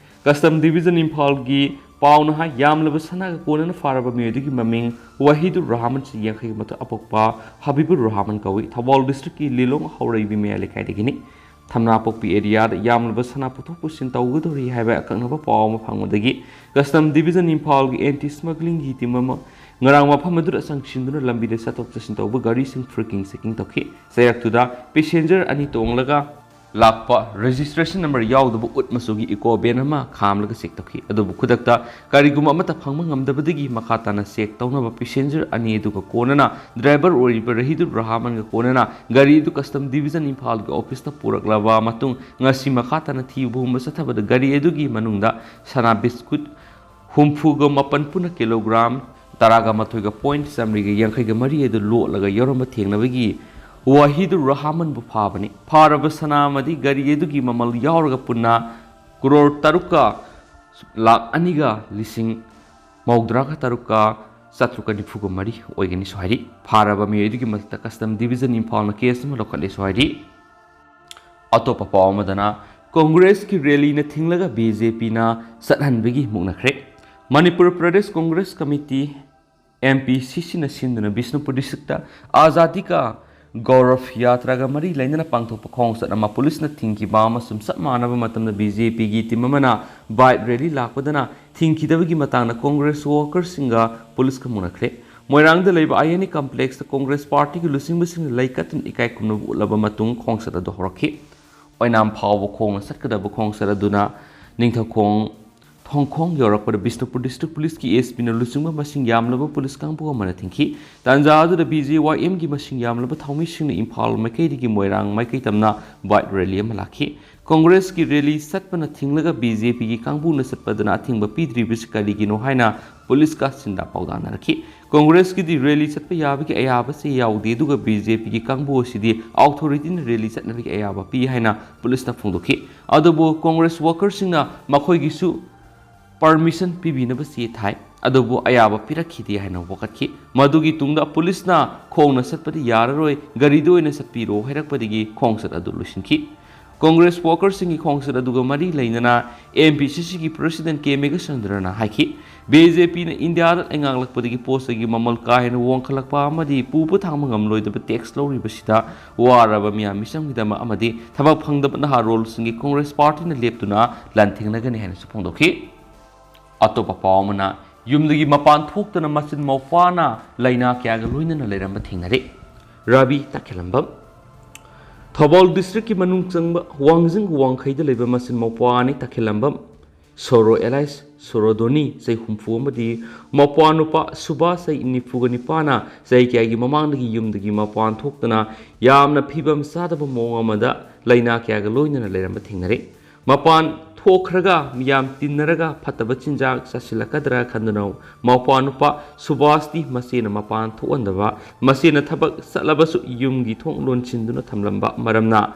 Custom Division ꯏꯝꯐꯥꯜꯒꯤ ꯄꯥꯎꯅ ꯍꯥꯏ, ꯌꯥꯝꯂꯕ ꯁꯅꯥꯒ ꯀꯣꯟꯅꯅ ꯐꯥꯔꯕ ꯃꯤꯑꯣꯏ ꯑꯗꯨꯒꯤ ꯃꯃꯤꯡ ꯋꯥꯍꯤꯗꯨꯔ ꯔꯍꯃꯟ, ꯆꯍꯤ ꯌꯥꯡꯈꯩꯒ ꯃꯊꯛ, ꯑꯄꯣꯛꯄ ꯍꯕꯤꯕꯨꯔ ꯔꯍꯃꯟ ꯀꯧꯏ꯫ ꯊꯧꯕꯥꯜ districtꯀꯤ ꯂꯤꯂꯣꯡ ꯍꯧꯔꯩꯕꯤ ꯃꯌꯥꯏ ꯂꯩꯀꯥꯏꯗꯒꯤꯅꯤ꯫ ꯊꯝꯅꯥꯄꯣꯛꯄꯤ areaꯗ ꯌꯥꯝꯂꯕ ꯁꯅꯥ ꯄꯨꯊꯣꯛ ꯄꯨꯁꯤꯟ ꯇꯧꯒꯗꯧꯔꯤ ꯍꯥꯏꯕ ꯑꯀꯛꯅꯕ ꯄꯥꯎ ꯑꯃ ꯐꯪꯕꯗꯒꯤ Custom Division ꯏꯝꯐꯥꯜꯒꯤ anti smugglingꯒꯤ team ꯑꯃ ꯉꯔꯥꯡ ꯃꯐꯝ ꯑꯗꯨꯗ ꯆꯪꯁꯤꯟꯗꯨꯅ ꯂꯝꯕꯤꯗ ꯆꯠꯊꯣꯛ ꯆꯠꯁꯤꯟ ꯇꯧꯕ ꯒꯥꯔꯤꯁꯤꯡ freaking checking ꯇꯧꯈꯤ꯫ ꯆꯩꯔꯛꯇꯨꯗ passenger ꯑꯅꯤ ꯇꯣꯡꯂꯒ ꯂꯥꯛꯄ registration number ꯌꯥꯎꯗꯕ ꯎꯠ ꯃꯆꯨꯒꯤ eco van ꯑꯃ ꯈꯥꯝꯂꯒ check ꯇꯧꯈꯤ꯫ ꯑꯗꯨꯕꯨ ꯈꯨꯗꯛꯇ ꯀꯔꯤꯒꯨꯝꯕ ꯑꯃꯠꯇ ꯐꯪꯕ ꯉꯝꯗꯕꯗꯒꯤ ꯃꯈꯥ ꯇꯥꯅ check ꯇꯧꯅꯕ passenger ꯑꯅꯤ ꯑꯗꯨꯒ ꯀꯣꯟꯅꯅ driver ꯑꯣꯏꯔꯤꯕ ꯔꯍꯤꯗꯨꯔ ꯔꯍꯃꯟꯒ ꯀꯣꯟꯅꯅ ꯒꯥꯔꯤ ꯑꯗꯨ Custom Division ꯏꯝꯐꯥꯜꯒꯤ officeꯇ ꯄꯨꯔꯛꯂꯕ ꯃꯇꯨꯡ ꯉꯁꯤ ꯃꯈꯥ ꯇꯥꯅ ꯊꯤꯕ ꯍꯨꯝꯕ ꯆꯠꯊꯕꯗ ꯒꯥꯔꯤ ꯑꯗꯨꯒꯤ ꯃꯅꯨꯡꯗ ꯁꯅꯥ biscuit ꯍꯨꯝꯐꯨꯒ ꯃꯥꯄꯟ ꯄꯨꯟꯅ ꯀꯤꯂꯣꯒ꯭ꯔꯥꯝ ꯇꯔꯥꯒ ꯃꯥꯊꯣꯏꯒ point ꯆꯥꯃꯔꯤꯒ ꯌꯥꯡꯈꯩꯒ ꯃꯔꯤ ꯑꯗꯨ ꯂꯣꯠꯂꯒ ꯌꯥꯎꯔꯝꯕ ꯊꯦꯡꯅꯕꯒꯤ ꯋꯥꯍꯤꯗꯨꯔ ꯔꯍꯃꯟꯕꯨ ꯐꯥꯕꯅꯤ꯫ ꯐꯥꯔꯕ ꯁꯅꯥ ꯑꯃꯗꯤ ꯒꯥꯔꯤ ꯑꯗꯨꯒꯤ ꯃꯃꯜ ꯌꯥꯎꯔꯒ ꯄꯨꯟꯅ ꯀ꯭ꯔꯣꯔ ꯇꯔꯨꯛꯀ ꯂꯥꯈ ꯑꯅꯤꯒ ꯂꯤꯁꯤꯡ ꯃꯧꯗ꯭ꯔꯥꯒ ꯇꯔꯨꯛꯀ ꯆꯥꯇ꯭ꯔꯨꯛꯀ ꯅꯤꯐꯨꯒ ꯃꯔꯤ ꯑꯣꯏꯒꯅꯤꯁꯨ ꯍꯥꯏꯔꯤ꯫ ꯐꯥꯔꯕ ꯃꯤꯑꯣꯏ ꯑꯗꯨꯒꯤ ꯃꯊꯛꯇ Custom Division ꯏꯝꯐꯥꯜꯅ case ꯑꯃ ꯂꯧꯈꯠꯂꯦꯁꯨ ꯍꯥꯏꯔꯤ꯫ ꯑꯇꯣꯞꯄ ꯄꯥꯎ ꯑꯃꯗꯅ, ꯀꯣꯡꯒ꯭ꯔꯦꯁꯀꯤ rallyꯅ ꯊꯤꯡꯂꯒ BJPꯅ ꯆꯠꯍꯟꯕꯒꯤ ꯃꯨꯛꯅꯈ꯭ꯔꯦ꯫ ꯃꯅꯤꯄꯨꯔ ꯄ꯭ꯔꯗꯦꯁ ꯀꯣꯡꯒ꯭ꯔꯦꯁ ꯀꯃꯤꯇꯤ, MPCCꯅ ꯁꯤꯟꯗꯨꯅ ꯕꯤꯁꯅꯨꯄꯨꯔ districtꯇ ꯑꯖꯥꯗꯤ ꯀꯥ ꯒꯧꯔꯚ ꯌꯥꯇ꯭ꯔꯥꯒ ꯃꯔꯤ ꯂꯩꯅꯅ ꯄꯥꯡꯊꯣꯛꯄ ꯈꯣꯡꯆꯠ ꯑꯃ ꯄꯨꯂꯤꯁꯅ ꯊꯤꯡꯈꯤꯕ ꯑꯃꯁꯨꯡ ꯆꯞ ꯃꯥꯟꯅꯕ ꯃꯇꯝꯗ ꯕꯤ ꯖꯦ ꯄꯤꯒꯤ ꯇꯤꯝ ꯑꯃꯅ ꯕꯥꯏꯛ ꯔꯦꯂꯤ ꯂꯥꯛꯄꯗꯅ ꯊꯤꯡꯈꯤꯗꯕꯒꯤ ꯃꯇꯥꯡꯗ ꯀꯣꯡꯒ꯭ꯔꯦꯁ ꯋꯥꯀꯔꯁꯤꯡꯒ ꯄꯨꯂꯤꯁꯀ ꯃꯨꯟꯅꯈ꯭ꯔꯦ꯫ ꯃꯣꯏꯔꯥꯡꯗ ꯂꯩꯕ ꯑꯥꯏ ꯑꯦꯟ ꯏ ꯀꯝꯄ꯭ꯂꯦꯛꯁꯇ ꯀꯣꯡꯒ꯭ꯔꯦꯁ ꯄꯥꯔꯇꯤꯒꯤ ꯂꯨꯆꯤꯡꯕꯁꯤꯡꯅ ꯂꯩ ꯀꯠꯇꯨꯅ ꯏꯀꯥꯏ ꯈꯨꯝꯅꯕ ꯎꯠꯂꯕ ꯃꯇꯨꯡ ꯈꯣꯡꯆꯠ ꯑꯗꯨ ꯍꯧꯔꯛꯈꯤ꯫ ꯑꯣꯏꯅꯥꯝ ꯐꯥꯎꯕ ꯈꯣꯡꯅ ꯆꯠꯀꯗꯕ ꯈꯣꯡꯆꯠ ꯑꯗꯨꯅ ꯅꯤꯡꯊꯧꯈꯣꯡ ꯊꯣꯡꯈꯣꯡ ꯌꯧꯔꯛꯄꯗ ꯕꯤꯁꯅꯨꯄꯨꯔ ꯗꯤꯁꯇ꯭ꯔꯤꯛ ꯄꯨꯂꯤꯁꯀꯤ ꯑꯦꯁ ꯄꯤꯅ ꯂꯨꯆꯤꯡꯕ ꯃꯁꯤꯡ ꯌꯥꯝꯂꯕ ꯄꯨꯂꯤꯁ ꯀꯥꯡꯕꯨ ꯑꯃꯅ ꯊꯤꯡꯈꯤ꯫ ꯇꯥꯟꯖꯥ ꯑꯗꯨꯗ ꯕꯤ ꯖꯦ ꯋꯥꯏ ꯑꯦꯝꯒꯤ ꯃꯁꯤꯡ ꯌꯥꯝꯂꯕ ꯊꯧꯃꯤꯁꯤꯡꯅ ꯏꯝꯐꯥꯜ ꯃꯥꯏꯀꯩꯗꯒꯤ ꯃꯣꯏꯔꯥꯡ ꯃꯥꯏꯀꯩ ꯇꯝꯅ ꯕꯥꯏꯛ ꯔꯦꯂꯤ ꯑꯃ ꯂꯥꯛꯈꯤ꯫ ꯀꯣꯡꯒ꯭ꯔꯦꯁꯀꯤ ꯔꯦꯂꯤ ꯆꯠꯄꯅ ꯊꯤꯡꯂꯒ ꯕꯤ ꯖꯦ ꯄꯤꯒꯤ ꯀꯥꯡꯕꯨꯅ ꯆꯠꯄꯗꯅ ꯑꯊꯤꯡꯕ ꯄꯤꯗ꯭ꯔꯤꯕꯁꯤ ꯀꯔꯤꯒꯤꯅꯣ ꯍꯥꯏꯅ ꯄꯨꯂꯤꯁꯀ ꯁꯤꯟꯗꯥ ꯄꯥꯎꯗꯥꯅꯔꯛꯈꯤ꯫ ꯀꯣꯡꯒ꯭ꯔꯦꯁꯀꯤꯗꯤ ꯔꯦꯂꯤ ꯆꯠꯄ ꯌꯥꯕꯒꯤ ꯑꯌꯥꯕꯁꯤ ꯌꯥꯎꯗꯦ, ꯑꯗꯨꯒ ꯕꯤ ꯖꯦ ꯄꯤꯒꯤ ꯀꯥꯡꯕꯨ ꯑꯁꯤꯗꯤ ꯑꯣꯊꯣꯔꯤꯇꯤꯅ ꯔꯦꯂꯤ ꯆꯠꯅꯕꯒꯤ ꯑꯌꯥꯕ ꯄꯤ ꯍꯥꯏꯅ ꯄꯨꯂꯤꯁꯅ ꯐꯣꯡꯗꯣꯛꯈꯤ꯫ ꯑꯗꯨꯕꯨ ꯀꯣꯡꯒ꯭ꯔꯦꯁ ꯋꯥꯀꯔꯁꯤꯡꯅ ꯃꯈꯣꯏꯒꯤꯁꯨ ꯄꯔꯃꯤꯁꯟ ꯄꯤꯕꯤꯅꯕ ꯆꯦ ꯊꯥꯏ, ꯑꯗꯨꯕꯨ ꯑꯌꯥꯕ ꯄꯤꯔꯛꯈꯤꯗꯦ ꯍꯥꯏꯅ ꯋꯥꯀꯠꯈꯤ꯫ ꯃꯗꯨꯒꯤ ꯇꯨꯡꯗ ꯄꯨꯂꯤꯁꯅ ꯈꯣꯡꯅ ꯆꯠꯄꯗꯤ ꯌꯥꯔꯔꯣꯏ, ꯒꯥꯔꯤꯗ ꯑꯣꯏꯅ ꯆꯠꯄꯤꯔꯣ ꯍꯥꯏꯔꯛꯄꯗꯒꯤ ꯈꯣꯡꯆꯠ ꯑꯗꯨ ꯂꯣꯏꯁꯤꯟꯈꯤ꯫ ꯀꯣꯡꯒ꯭ꯔꯦꯁ ꯋꯥꯀꯔꯁꯤꯡꯒꯤ ꯈꯣꯡꯆꯠ ꯑꯗꯨꯒ ꯃꯔꯤ ꯂꯩꯅꯅ ꯑꯦꯝ ꯄꯤ ꯁꯤ ꯁꯤꯒꯤ ꯄ꯭ꯔꯦꯁꯤꯗꯦꯟ ꯀꯦ ꯃꯦꯘꯆꯟꯗ꯭ꯔꯅ ꯍꯥꯏꯈꯤ, ꯕꯤ ꯖꯦ ꯄꯤꯅ ꯏꯟꯗꯤꯌꯥꯗ ꯂꯩꯉꯥꯛꯂꯛꯄꯗꯒꯤ ꯄꯣꯠ ꯆꯩꯒꯤ ꯃꯃꯜ ꯀꯥ ꯍꯦꯟꯅ ꯋꯥꯡꯈꯠꯂꯛꯄ ꯑꯃꯗꯤ ꯄꯨꯕ ꯊꯥꯡꯕ ꯉꯝꯂꯣꯏꯗꯕ ꯇꯦꯛꯁ ꯂꯧꯔꯤꯕꯁꯤꯗ ꯋꯥꯔꯕ ꯃꯤꯌꯥꯝ ꯃꯤꯆꯝꯒꯤꯗꯃꯛ ꯑꯃꯗꯤ ꯊꯕꯛ ꯐꯪꯗꯕ ꯅꯍꯥꯔꯣꯜꯁꯤꯡꯒꯤ ꯀꯣꯡꯒ꯭ꯔꯦꯁ ꯄꯥꯔꯇꯤꯅ ꯂꯦꯞꯇꯨꯅ ꯂꯥꯟꯊꯦꯡꯅꯒꯅꯤ ꯍꯥꯏꯅꯁꯨ ꯐꯣꯡꯗꯣꯛꯈꯤ꯫ ꯑꯇꯣꯞꯄ ꯄꯥꯎ ꯑꯃꯅ, ꯌꯨꯝꯗꯒꯤ ꯃꯄꯥꯟ ꯊꯣꯛꯇꯅ ꯃꯆꯤꯟ ꯃꯧꯄ꯭ꯋꯥꯅ ꯂꯥꯏꯅꯥ ꯀꯌꯥꯒ ꯂꯣꯏꯅꯅ ꯂꯩꯔꯝꯕ ꯊꯦꯡꯅꯔꯦ꯫ ꯔꯥꯕꯤ ꯇꯈꯦꯂꯝꯕꯝ꯫ ꯊꯧꯕꯥꯜ ꯗꯤꯁꯇ꯭ꯔꯤꯛꯀꯤ ꯃꯅꯨꯡ ꯆꯪꯕ ꯋꯥꯡꯖꯤꯡ ꯋꯥꯡꯈꯩꯗ ꯂꯩꯕ ꯃꯆꯤꯟ ꯃꯧꯄ꯭ꯋꯥ ꯑꯅꯤ ꯇꯈꯦꯂꯝꯕꯝ ꯁꯣꯔꯣ ꯑꯦꯂꯥꯏꯁ ꯁꯣꯔꯣꯗꯣꯅꯤ, ꯆꯍꯤ ꯍꯨꯝꯐꯨ, ꯑꯃꯗꯤ ꯃꯧꯄ꯭ꯋꯥ ꯅꯨꯄꯥ ꯁꯨꯕꯥꯁ, ꯆꯍꯤ ꯅꯤꯐꯨꯒ ꯅꯤꯄꯥꯟꯅ ꯆꯍꯤ ꯀꯌꯥꯒꯤ ꯃꯃꯥꯡꯗꯒꯤ ꯌꯨꯝꯗꯒꯤ ꯃꯄꯥꯟ ꯊꯣꯛꯇꯅ ꯌꯥꯝꯅ ꯐꯤꯕꯝ ꯆꯥꯗꯕ ꯃꯑꯣꯡ ꯑꯃꯗ ꯂꯥꯏꯅꯥ ꯀꯌꯥꯒ ꯂꯣꯏꯅꯅ ꯂꯩꯔꯝꯕ ꯊꯦꯡꯅꯔꯦ꯫ ꯃꯄꯥꯟ ꯊꯣꯛꯈ꯭ꯔꯒ ꯃꯤꯌꯥꯝ ꯇꯤꯟꯅꯔꯒ ꯐꯠꯇꯕ ꯆꯤꯟꯖꯥꯛ ꯆꯥꯁꯤꯜꯂꯛꯀꯗ꯭ꯔꯥ ꯈꯟꯗꯨꯅ ꯃꯧꯄ꯭ꯋꯥ ꯅꯨꯄꯥ ꯁꯨꯕꯥꯁꯇꯤ ꯃꯆꯦꯅ ꯃꯄꯥꯟ ꯊꯣꯛꯍꯟꯗꯕ, ꯃꯆꯦꯅ ꯊꯕꯛ ꯆꯠꯂꯕꯁꯨ ꯌꯨꯝꯒꯤ ꯊꯣꯡ ꯂꯣꯟꯁꯤꯟꯗꯨꯅ ꯊꯝꯂꯝꯕ ꯃꯔꯝꯅ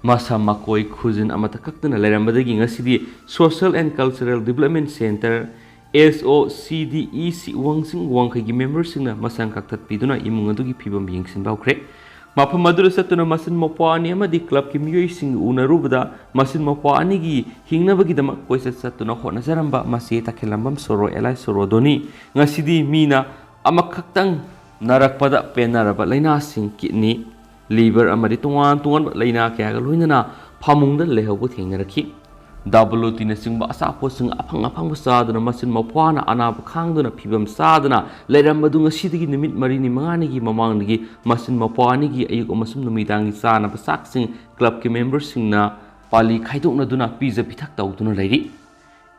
ꯃꯁꯝ ꯃꯀꯣꯏ ꯈꯨꯖꯤꯟ ꯑꯃꯠꯇ ꯀꯛꯇꯅ ꯂꯩꯔꯝꯕꯗꯒꯤ ꯉꯁꯤꯗꯤ Social and Cultural Development Centre, ꯑꯦꯁ ꯑꯣ ꯁꯤ ꯗꯤ ꯏ ꯁꯤ ꯋꯥꯡꯖꯤꯡ ꯋꯥꯡꯈꯩꯒꯤ ꯃꯦꯝꯕꯔꯁꯤꯡꯅ ꯃꯁꯝ ꯀꯛꯊꯠꯄꯤꯗꯨꯅ ꯏꯃꯨꯡ ꯑꯗꯨꯒꯤ ꯐꯤꯕꯝ ꯌꯦꯡꯁꯤꯟꯕ ꯍꯧꯈ꯭ꯔꯦ꯫ ꯃꯐꯝ ꯑꯗꯨꯗ ꯆꯠꯇꯨꯅ ꯃꯆꯤꯟ ꯃꯧꯄ꯭ꯋꯥ ꯑꯅꯤ ꯑꯃꯗꯤ ꯀ꯭ꯂꯕꯀꯤ ꯃꯤꯑꯣꯏꯁꯤꯡꯒ ꯎꯅꯔꯨꯕꯗ ꯃꯆꯤꯟ ꯃꯧꯄ꯭ꯋꯥ ꯑꯅꯤꯒꯤ ꯍꯤꯡꯅꯕꯒꯤꯗꯃꯛ ꯀꯣꯏꯆꯠ ꯆꯠꯇꯨꯅ ꯍꯣꯠꯅꯖꯔꯝꯕ ꯃꯆꯦ ꯇꯈꯦꯂꯝꯕꯝ ꯁꯣꯔꯣ ꯑꯦꯂꯥꯏ ꯁꯣꯔꯣꯗꯣꯅꯤ ꯉꯁꯤꯗꯤ ꯃꯤꯅ ꯑꯃꯈꯛꯇꯪ ꯅꯥꯔꯛꯄꯗ ꯄꯦꯟꯅꯔꯕ ꯂꯥꯏꯅꯥꯁꯤꯡ, ꯀꯤꯗꯅꯤ, ꯂꯤꯚꯔ ꯑꯃꯗꯤ ꯇꯣꯉꯥꯟ ꯇꯣꯉꯥꯟꯕ ꯂꯥꯏꯅꯥ ꯀꯌꯥꯒ ꯂꯣꯏꯅꯅ ꯐꯃꯨꯡꯗ ꯂꯩꯍꯧꯕ ꯊꯦꯡꯅꯔꯛꯈꯤ꯫ ꯗꯥꯕꯂꯣꯇꯤꯅꯆꯤꯡꯕ ꯑꯆꯥꯄꯣꯠꯁꯤꯡ ꯑꯐꯪ ꯑꯐꯪꯕ ꯆꯥꯗꯨꯅ ꯃꯆꯤꯟ ꯃꯧꯄ꯭ꯋꯥꯅ ꯑꯅꯥꯕ ꯈꯥꯡꯗꯨꯅ ꯐꯤꯕꯝ ꯆꯥꯗꯅ ꯂꯩꯔꯝꯕꯗꯨ ꯉꯁꯤꯗꯒꯤ ꯅꯨꯃꯤꯠ ꯃꯔꯤꯅꯤ ꯃꯉꯥꯅꯤꯒꯤ ꯃꯃꯥꯡꯗꯒꯤ ꯃꯆꯤꯟ ꯃꯧꯄ꯭ꯋꯥ ꯑꯅꯤꯒꯤ ꯑꯌꯨꯛ ꯑꯃꯁꯨꯡ ꯅꯨꯃꯤꯗꯥꯡꯒꯤ ꯆꯥꯅꯕ ꯆꯥꯛꯁꯤꯡ ꯀ꯭ꯂꯕꯀꯤ ꯃꯦꯝꯕꯔꯁꯤꯡꯅ ꯄꯥꯂꯤ ꯈꯥꯏꯗꯣꯛꯅꯗꯨꯅ ꯄꯤꯖ ꯄꯤꯊꯛ ꯇꯧꯗꯨꯅ ꯂꯩꯔꯤ꯫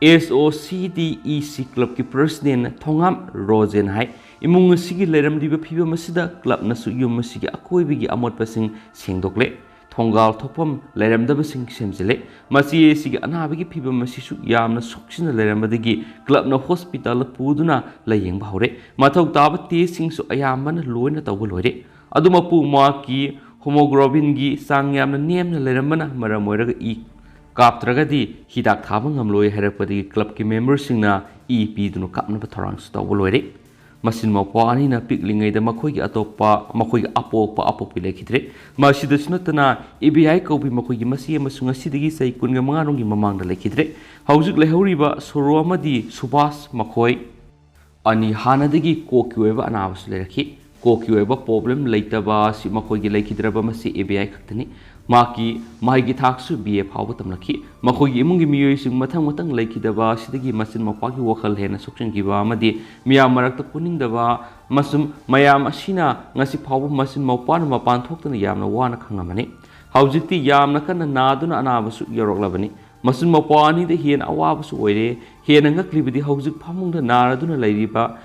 ꯑꯦꯁ ꯑꯣ ꯁꯤ ꯗꯤ ꯏ ꯁꯤ ꯀ꯭ꯂꯕꯀꯤ ꯄ꯭ꯔꯁꯤꯗꯦꯟ ꯊꯣꯉꯥꯝ ꯔꯣꯖꯦꯟ ꯍꯥꯏ, ꯏꯃꯨꯡ ꯑꯁꯤꯒꯤ ꯂꯩꯔꯝꯂꯤꯕ ꯐꯤꯕꯝ ꯑꯁꯤꯗ ꯀ꯭ꯂꯕꯅꯁꯨ ꯌꯨꯝ ꯑꯁꯤꯒꯤ ꯑꯀꯣꯏꯕꯒꯤ ꯑꯃꯣꯠꯄꯁꯤꯡ ꯁꯦꯡꯗꯣꯛꯂꯦ, ꯊꯣꯡꯒꯥꯜ ꯊꯣꯛꯐꯝ ꯂꯩꯔꯝꯗꯕꯁꯤꯡ ꯁꯦꯝꯖꯤꯜꯂꯦ꯫ ꯃꯆꯦ ꯑꯁꯤꯒꯤ ꯑꯅꯥꯕꯒꯤ ꯐꯤꯕꯝ ꯑꯁꯤꯁꯨ ꯌꯥꯝꯅ ꯁꯣꯛꯆꯤꯟꯅ ꯂꯩꯔꯝꯕꯗꯒꯤ ꯀ꯭ꯂꯕꯅ ꯍꯣꯁꯄꯤꯇꯥꯜꯗ ꯄꯨꯗꯨꯅ ꯂꯥꯌꯦꯡꯕ ꯍꯧꯔꯦ꯫ ꯃꯊꯧ ꯇꯥꯕ ꯇꯦꯁꯁꯤꯡꯁꯨ ꯑꯌꯥꯝꯕꯅ ꯂꯣꯏꯅ ꯇꯧꯕ ꯂꯣꯏꯔꯦ꯫ ꯑꯗꯨꯃꯛꯄꯨ ꯃꯍꯥꯛꯀꯤ ꯍꯣꯃꯣꯒ꯭ꯂꯣꯕꯤꯟꯒꯤ ꯆꯥꯡ ꯌꯥꯝꯅ ꯅꯦꯝꯅ ꯂꯩꯔꯝꯕꯅ ꯃꯔꯝ ꯑꯣꯏꯔꯒ ꯏ ꯀꯥꯞꯇ꯭ꯔꯒꯗꯤ ꯍꯤꯗꯥꯛ ꯊꯥꯕ ꯉꯝꯂꯣꯏ ꯍꯥꯏꯔꯛꯄꯗꯒꯤ ꯀ꯭ꯂꯕꯀꯤ ꯃꯦꯝꯕꯔꯁꯤꯡꯅ ꯏ ꯄꯤꯗꯨꯅ ꯀꯥꯞꯅꯕ ꯊꯧꯔꯥꯡꯁꯨ ꯇꯧꯕ ꯂꯣꯏꯔꯦ꯫ ꯃꯆꯤꯟ ꯃꯧꯄ꯭ꯋꯥ ꯑꯅꯤꯅ ꯄꯤꯛꯂꯤꯉꯩꯗ ꯃꯈꯣꯏꯒꯤ ꯑꯇꯣꯞꯄ, ꯃꯈꯣꯏꯒꯤ ꯑꯄꯣꯛꯄ ꯑꯄꯣꯛꯄꯤ ꯂꯩꯈꯤꯗ꯭ꯔꯦ꯫ ꯃꯁꯤꯗꯁꯨ ꯅꯠꯇꯅ ꯏꯕꯦꯌꯥꯏ ꯀꯧꯕꯤ ꯃꯈꯣꯏꯒꯤ ꯃꯆꯦ ꯑꯃꯁꯨ ꯉꯁꯤꯗꯒꯤ ꯆꯍꯤ ꯀꯨꯟꯒ ꯃꯉꯥꯔꯣꯝꯒꯤ ꯃꯃꯥꯡꯗ ꯂꯩꯈꯤꯗ꯭ꯔꯦ꯫ ꯍꯧꯖꯤꯛ ꯂꯩꯍꯧꯔꯤꯕ ꯁꯣꯔꯣ ꯑꯃꯗꯤ ꯁꯨꯕꯥꯁ ꯃꯈꯣꯏ ꯑꯅꯤ ꯍꯥꯟꯅꯗꯒꯤ ꯀꯣꯛꯀꯤ ꯑꯣꯏꯕ ꯑꯅꯥꯕꯁꯨ ꯂꯩꯔꯛꯈꯤ꯫ ꯀꯣꯛꯀꯤ ꯑꯣꯏꯕ ꯄ꯭ꯔꯣꯕ꯭ꯂꯦꯝ ꯂꯩꯇꯕ ꯑꯁꯤ ꯃꯈꯣꯏꯒꯤ ꯂꯩꯈꯤꯗ꯭ꯔꯕ ꯃꯁꯤ ꯏꯕꯦꯌꯥꯏ ꯈꯛꯇꯅꯤ꯫ ꯃꯍꯥꯛꯀꯤ ꯃꯍꯩꯒꯤ ꯊꯥꯛꯁꯨ ꯕꯤ ꯑꯦ ꯐꯥꯎꯕ ꯇꯝꯂꯛꯈꯤ꯫ ꯃꯈꯣꯏꯒꯤ ꯏꯃꯨꯡꯒꯤ ꯃꯤꯑꯣꯏꯁꯤꯡ ꯃꯊꯪ ꯃꯊꯪ ꯂꯩꯈꯤꯗꯕ ꯑꯁꯤꯗꯒꯤ ꯃꯆꯤꯟ ꯃꯧꯄ꯭ꯋꯥꯒꯤ ꯋꯥꯈꯜ ꯍꯦꯟꯅ ꯁꯣꯛꯆꯤꯟꯈꯤꯕ ꯑꯃꯗꯤ ꯃꯤꯌꯥꯝ ꯃꯔꯛꯇ ꯄꯨꯟꯅꯤꯡꯗꯕ ꯑꯃꯁꯨꯡ ꯃꯌꯥꯝ ꯑꯁꯤꯅ ꯉꯁꯤ ꯐꯥꯎꯕ ꯃꯆꯤꯟ ꯃꯧꯄ꯭ꯋꯥꯅ ꯃꯄꯥꯟ ꯊꯣꯛꯇꯅ ꯌꯥꯝꯅ ꯋꯥꯅ ꯈꯪꯂꯝꯃꯅꯤ꯫ ꯍꯧꯖꯤꯛꯇꯤ ꯌꯥꯝꯅ ꯀꯟꯅ ꯅꯥꯗꯨꯅ ꯑꯅꯥꯕꯁꯨ ꯌꯧꯔꯛꯂꯕꯅꯤ꯫ ꯃꯆꯤꯟ ꯃꯧꯄ꯭ꯋꯥ ꯑꯅꯤꯗ ꯍꯦꯟꯅ ꯑꯋꯥꯕꯁꯨ ꯑꯣꯏꯔꯦ꯫ ꯍꯦꯟꯅ ꯉꯛꯂꯤꯕꯗꯤ ꯍꯧꯖꯤꯛ ꯐꯃꯨꯡꯗ ꯅꯥꯔꯗꯨꯅ ꯂꯩꯔꯤꯕ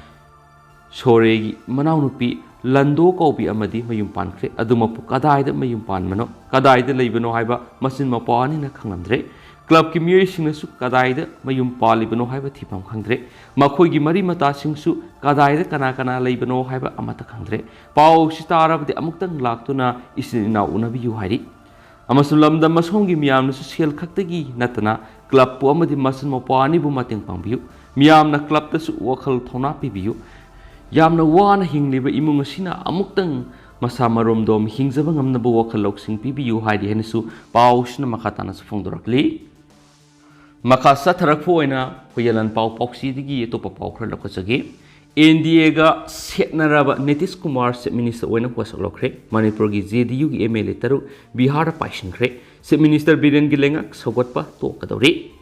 ꯁꯣꯔꯦꯒꯤ ꯃꯅꯥꯎꯅꯨꯄꯤ ꯂꯟꯗꯣ ꯀꯧꯕꯤ ꯑꯃꯗꯤ ꯃꯌꯨꯝ ꯄꯥꯟꯈ꯭ꯔꯦ꯫ ꯑꯗꯨꯃꯛꯄꯨ ꯀꯗꯥꯏꯗ ꯃꯌꯨꯝ ꯄꯥꯟꯕꯅꯣ, ꯀꯗꯥꯏꯗ ꯂꯩꯕꯅꯣ ꯍꯥꯏꯕ ꯃꯆꯤꯟ ꯃꯧꯄ꯭ꯋꯥ ꯑꯅꯤꯅ ꯈꯪꯂꯝꯗ꯭ꯔꯦ꯫ ꯀ꯭ꯂꯕꯀꯤ ꯃꯤꯑꯣꯏꯁꯤꯡꯅꯁꯨ ꯀꯗꯥꯏꯗ ꯃꯌꯨꯝ ꯄꯥꯜꯂꯤꯕꯅꯣ ꯍꯥꯏꯕ ꯊꯤꯐꯝ ꯈꯪꯗ꯭ꯔꯦ꯫ ꯃꯈꯣꯏꯒꯤ ꯃꯔꯤ ꯃꯇꯥꯁꯤꯡꯁꯨ ꯀꯗꯥꯏꯗ ꯀꯅꯥ ꯀꯅꯥ ꯂꯩꯕꯅꯣ ꯍꯥꯏꯕ ꯑꯃꯠꯇ ꯈꯪꯗ꯭ꯔꯦ꯫ ꯄꯥꯎ ꯑꯁꯤ ꯇꯥꯔꯕꯗꯤ ꯑꯃꯨꯛꯇꯪ ꯂꯥꯛꯇꯨꯅ ꯏꯆꯤꯟ ꯏꯅꯥꯎ ꯎꯅꯕꯤꯌꯨ ꯍꯥꯏꯔꯤ꯫ ꯑꯃꯁꯨꯡ ꯂꯝꯗꯝ ꯑꯁꯣꯝꯒꯤ ꯃꯤꯌꯥꯝꯅꯁꯨ ꯁꯦꯜ ꯈꯛꯇꯒꯤ ꯅꯠꯇꯅ ꯀ꯭ꯂꯕꯄꯨ ꯑꯃꯗꯤ ꯃꯆꯤꯟ ꯃꯧꯄ꯭ꯋꯥ ꯑꯅꯤꯕꯨ ꯃꯇꯦꯡ ꯄꯥꯡꯕꯤꯌꯨ꯫ ꯃꯤꯌꯥꯝꯅ ꯀ꯭ꯂꯕꯇꯁꯨ ꯋꯥꯈꯜ ꯊꯧꯅꯥ ꯄꯤꯕꯤꯌꯨ꯫ ꯌꯥꯝꯅ ꯋꯥꯅ ꯍꯤꯡꯂꯤꯕ ꯏꯃꯨꯡ ꯑꯁꯤꯅ ꯑꯃꯨꯛꯇꯪ ꯃꯁꯥ ꯃꯔꯣꯝꯗꯣꯝ ꯍꯤꯡꯖꯕ ꯉꯝꯅꯕ ꯋꯥꯈꯜ ꯂꯧꯁꯤꯡ ꯄꯤꯕꯤꯌꯨ ꯍꯥꯏꯔꯤ ꯍꯥꯏꯅꯁꯨ ꯄꯥꯎꯁꯤꯅ ꯃꯈꯥ ꯇꯥꯅꯁꯨ ꯐꯣꯡꯗꯣꯔꯛꯂꯤ꯫ ꯃꯈꯥ ꯆꯠꯊꯔꯛꯄ ꯑꯣꯏꯅ ꯍꯨꯏꯌꯦꯂꯟ ꯄꯥꯎ ꯄꯥꯎꯆꯦꯗꯒꯤ ꯑꯇꯣꯞꯄ ꯄꯥꯎ ꯈꯔ ꯂꯧꯈꯠꯆꯒꯦ꯫ ꯑꯦꯟ ꯗꯤ ꯑꯦꯒ ꯁꯦꯠꯅꯔꯕ ꯅꯤꯇꯤꯁ ꯀꯨꯃꯥꯔ Chief Minister ꯑꯣꯏꯅ ꯋꯥꯁꯛ ꯂꯧꯈ꯭ꯔꯦ꯫ ꯃꯅꯤꯄꯨꯔꯒꯤ ꯖꯦ ꯗꯤ ꯌꯨꯒꯤ ꯑꯦꯝ ꯑꯦꯜ ꯑꯦ ꯇꯔꯨꯛ ꯕꯤꯍꯥꯔꯗ ꯄꯥꯏꯁꯤꯟꯈ꯭ꯔꯦ꯫ Chief Minister ꯕꯤꯔꯦꯟꯒꯤ ꯂꯩꯉꯥꯛ ꯁꯧꯒꯠꯄ ꯇꯣꯛꯀꯗꯧꯔꯤ꯫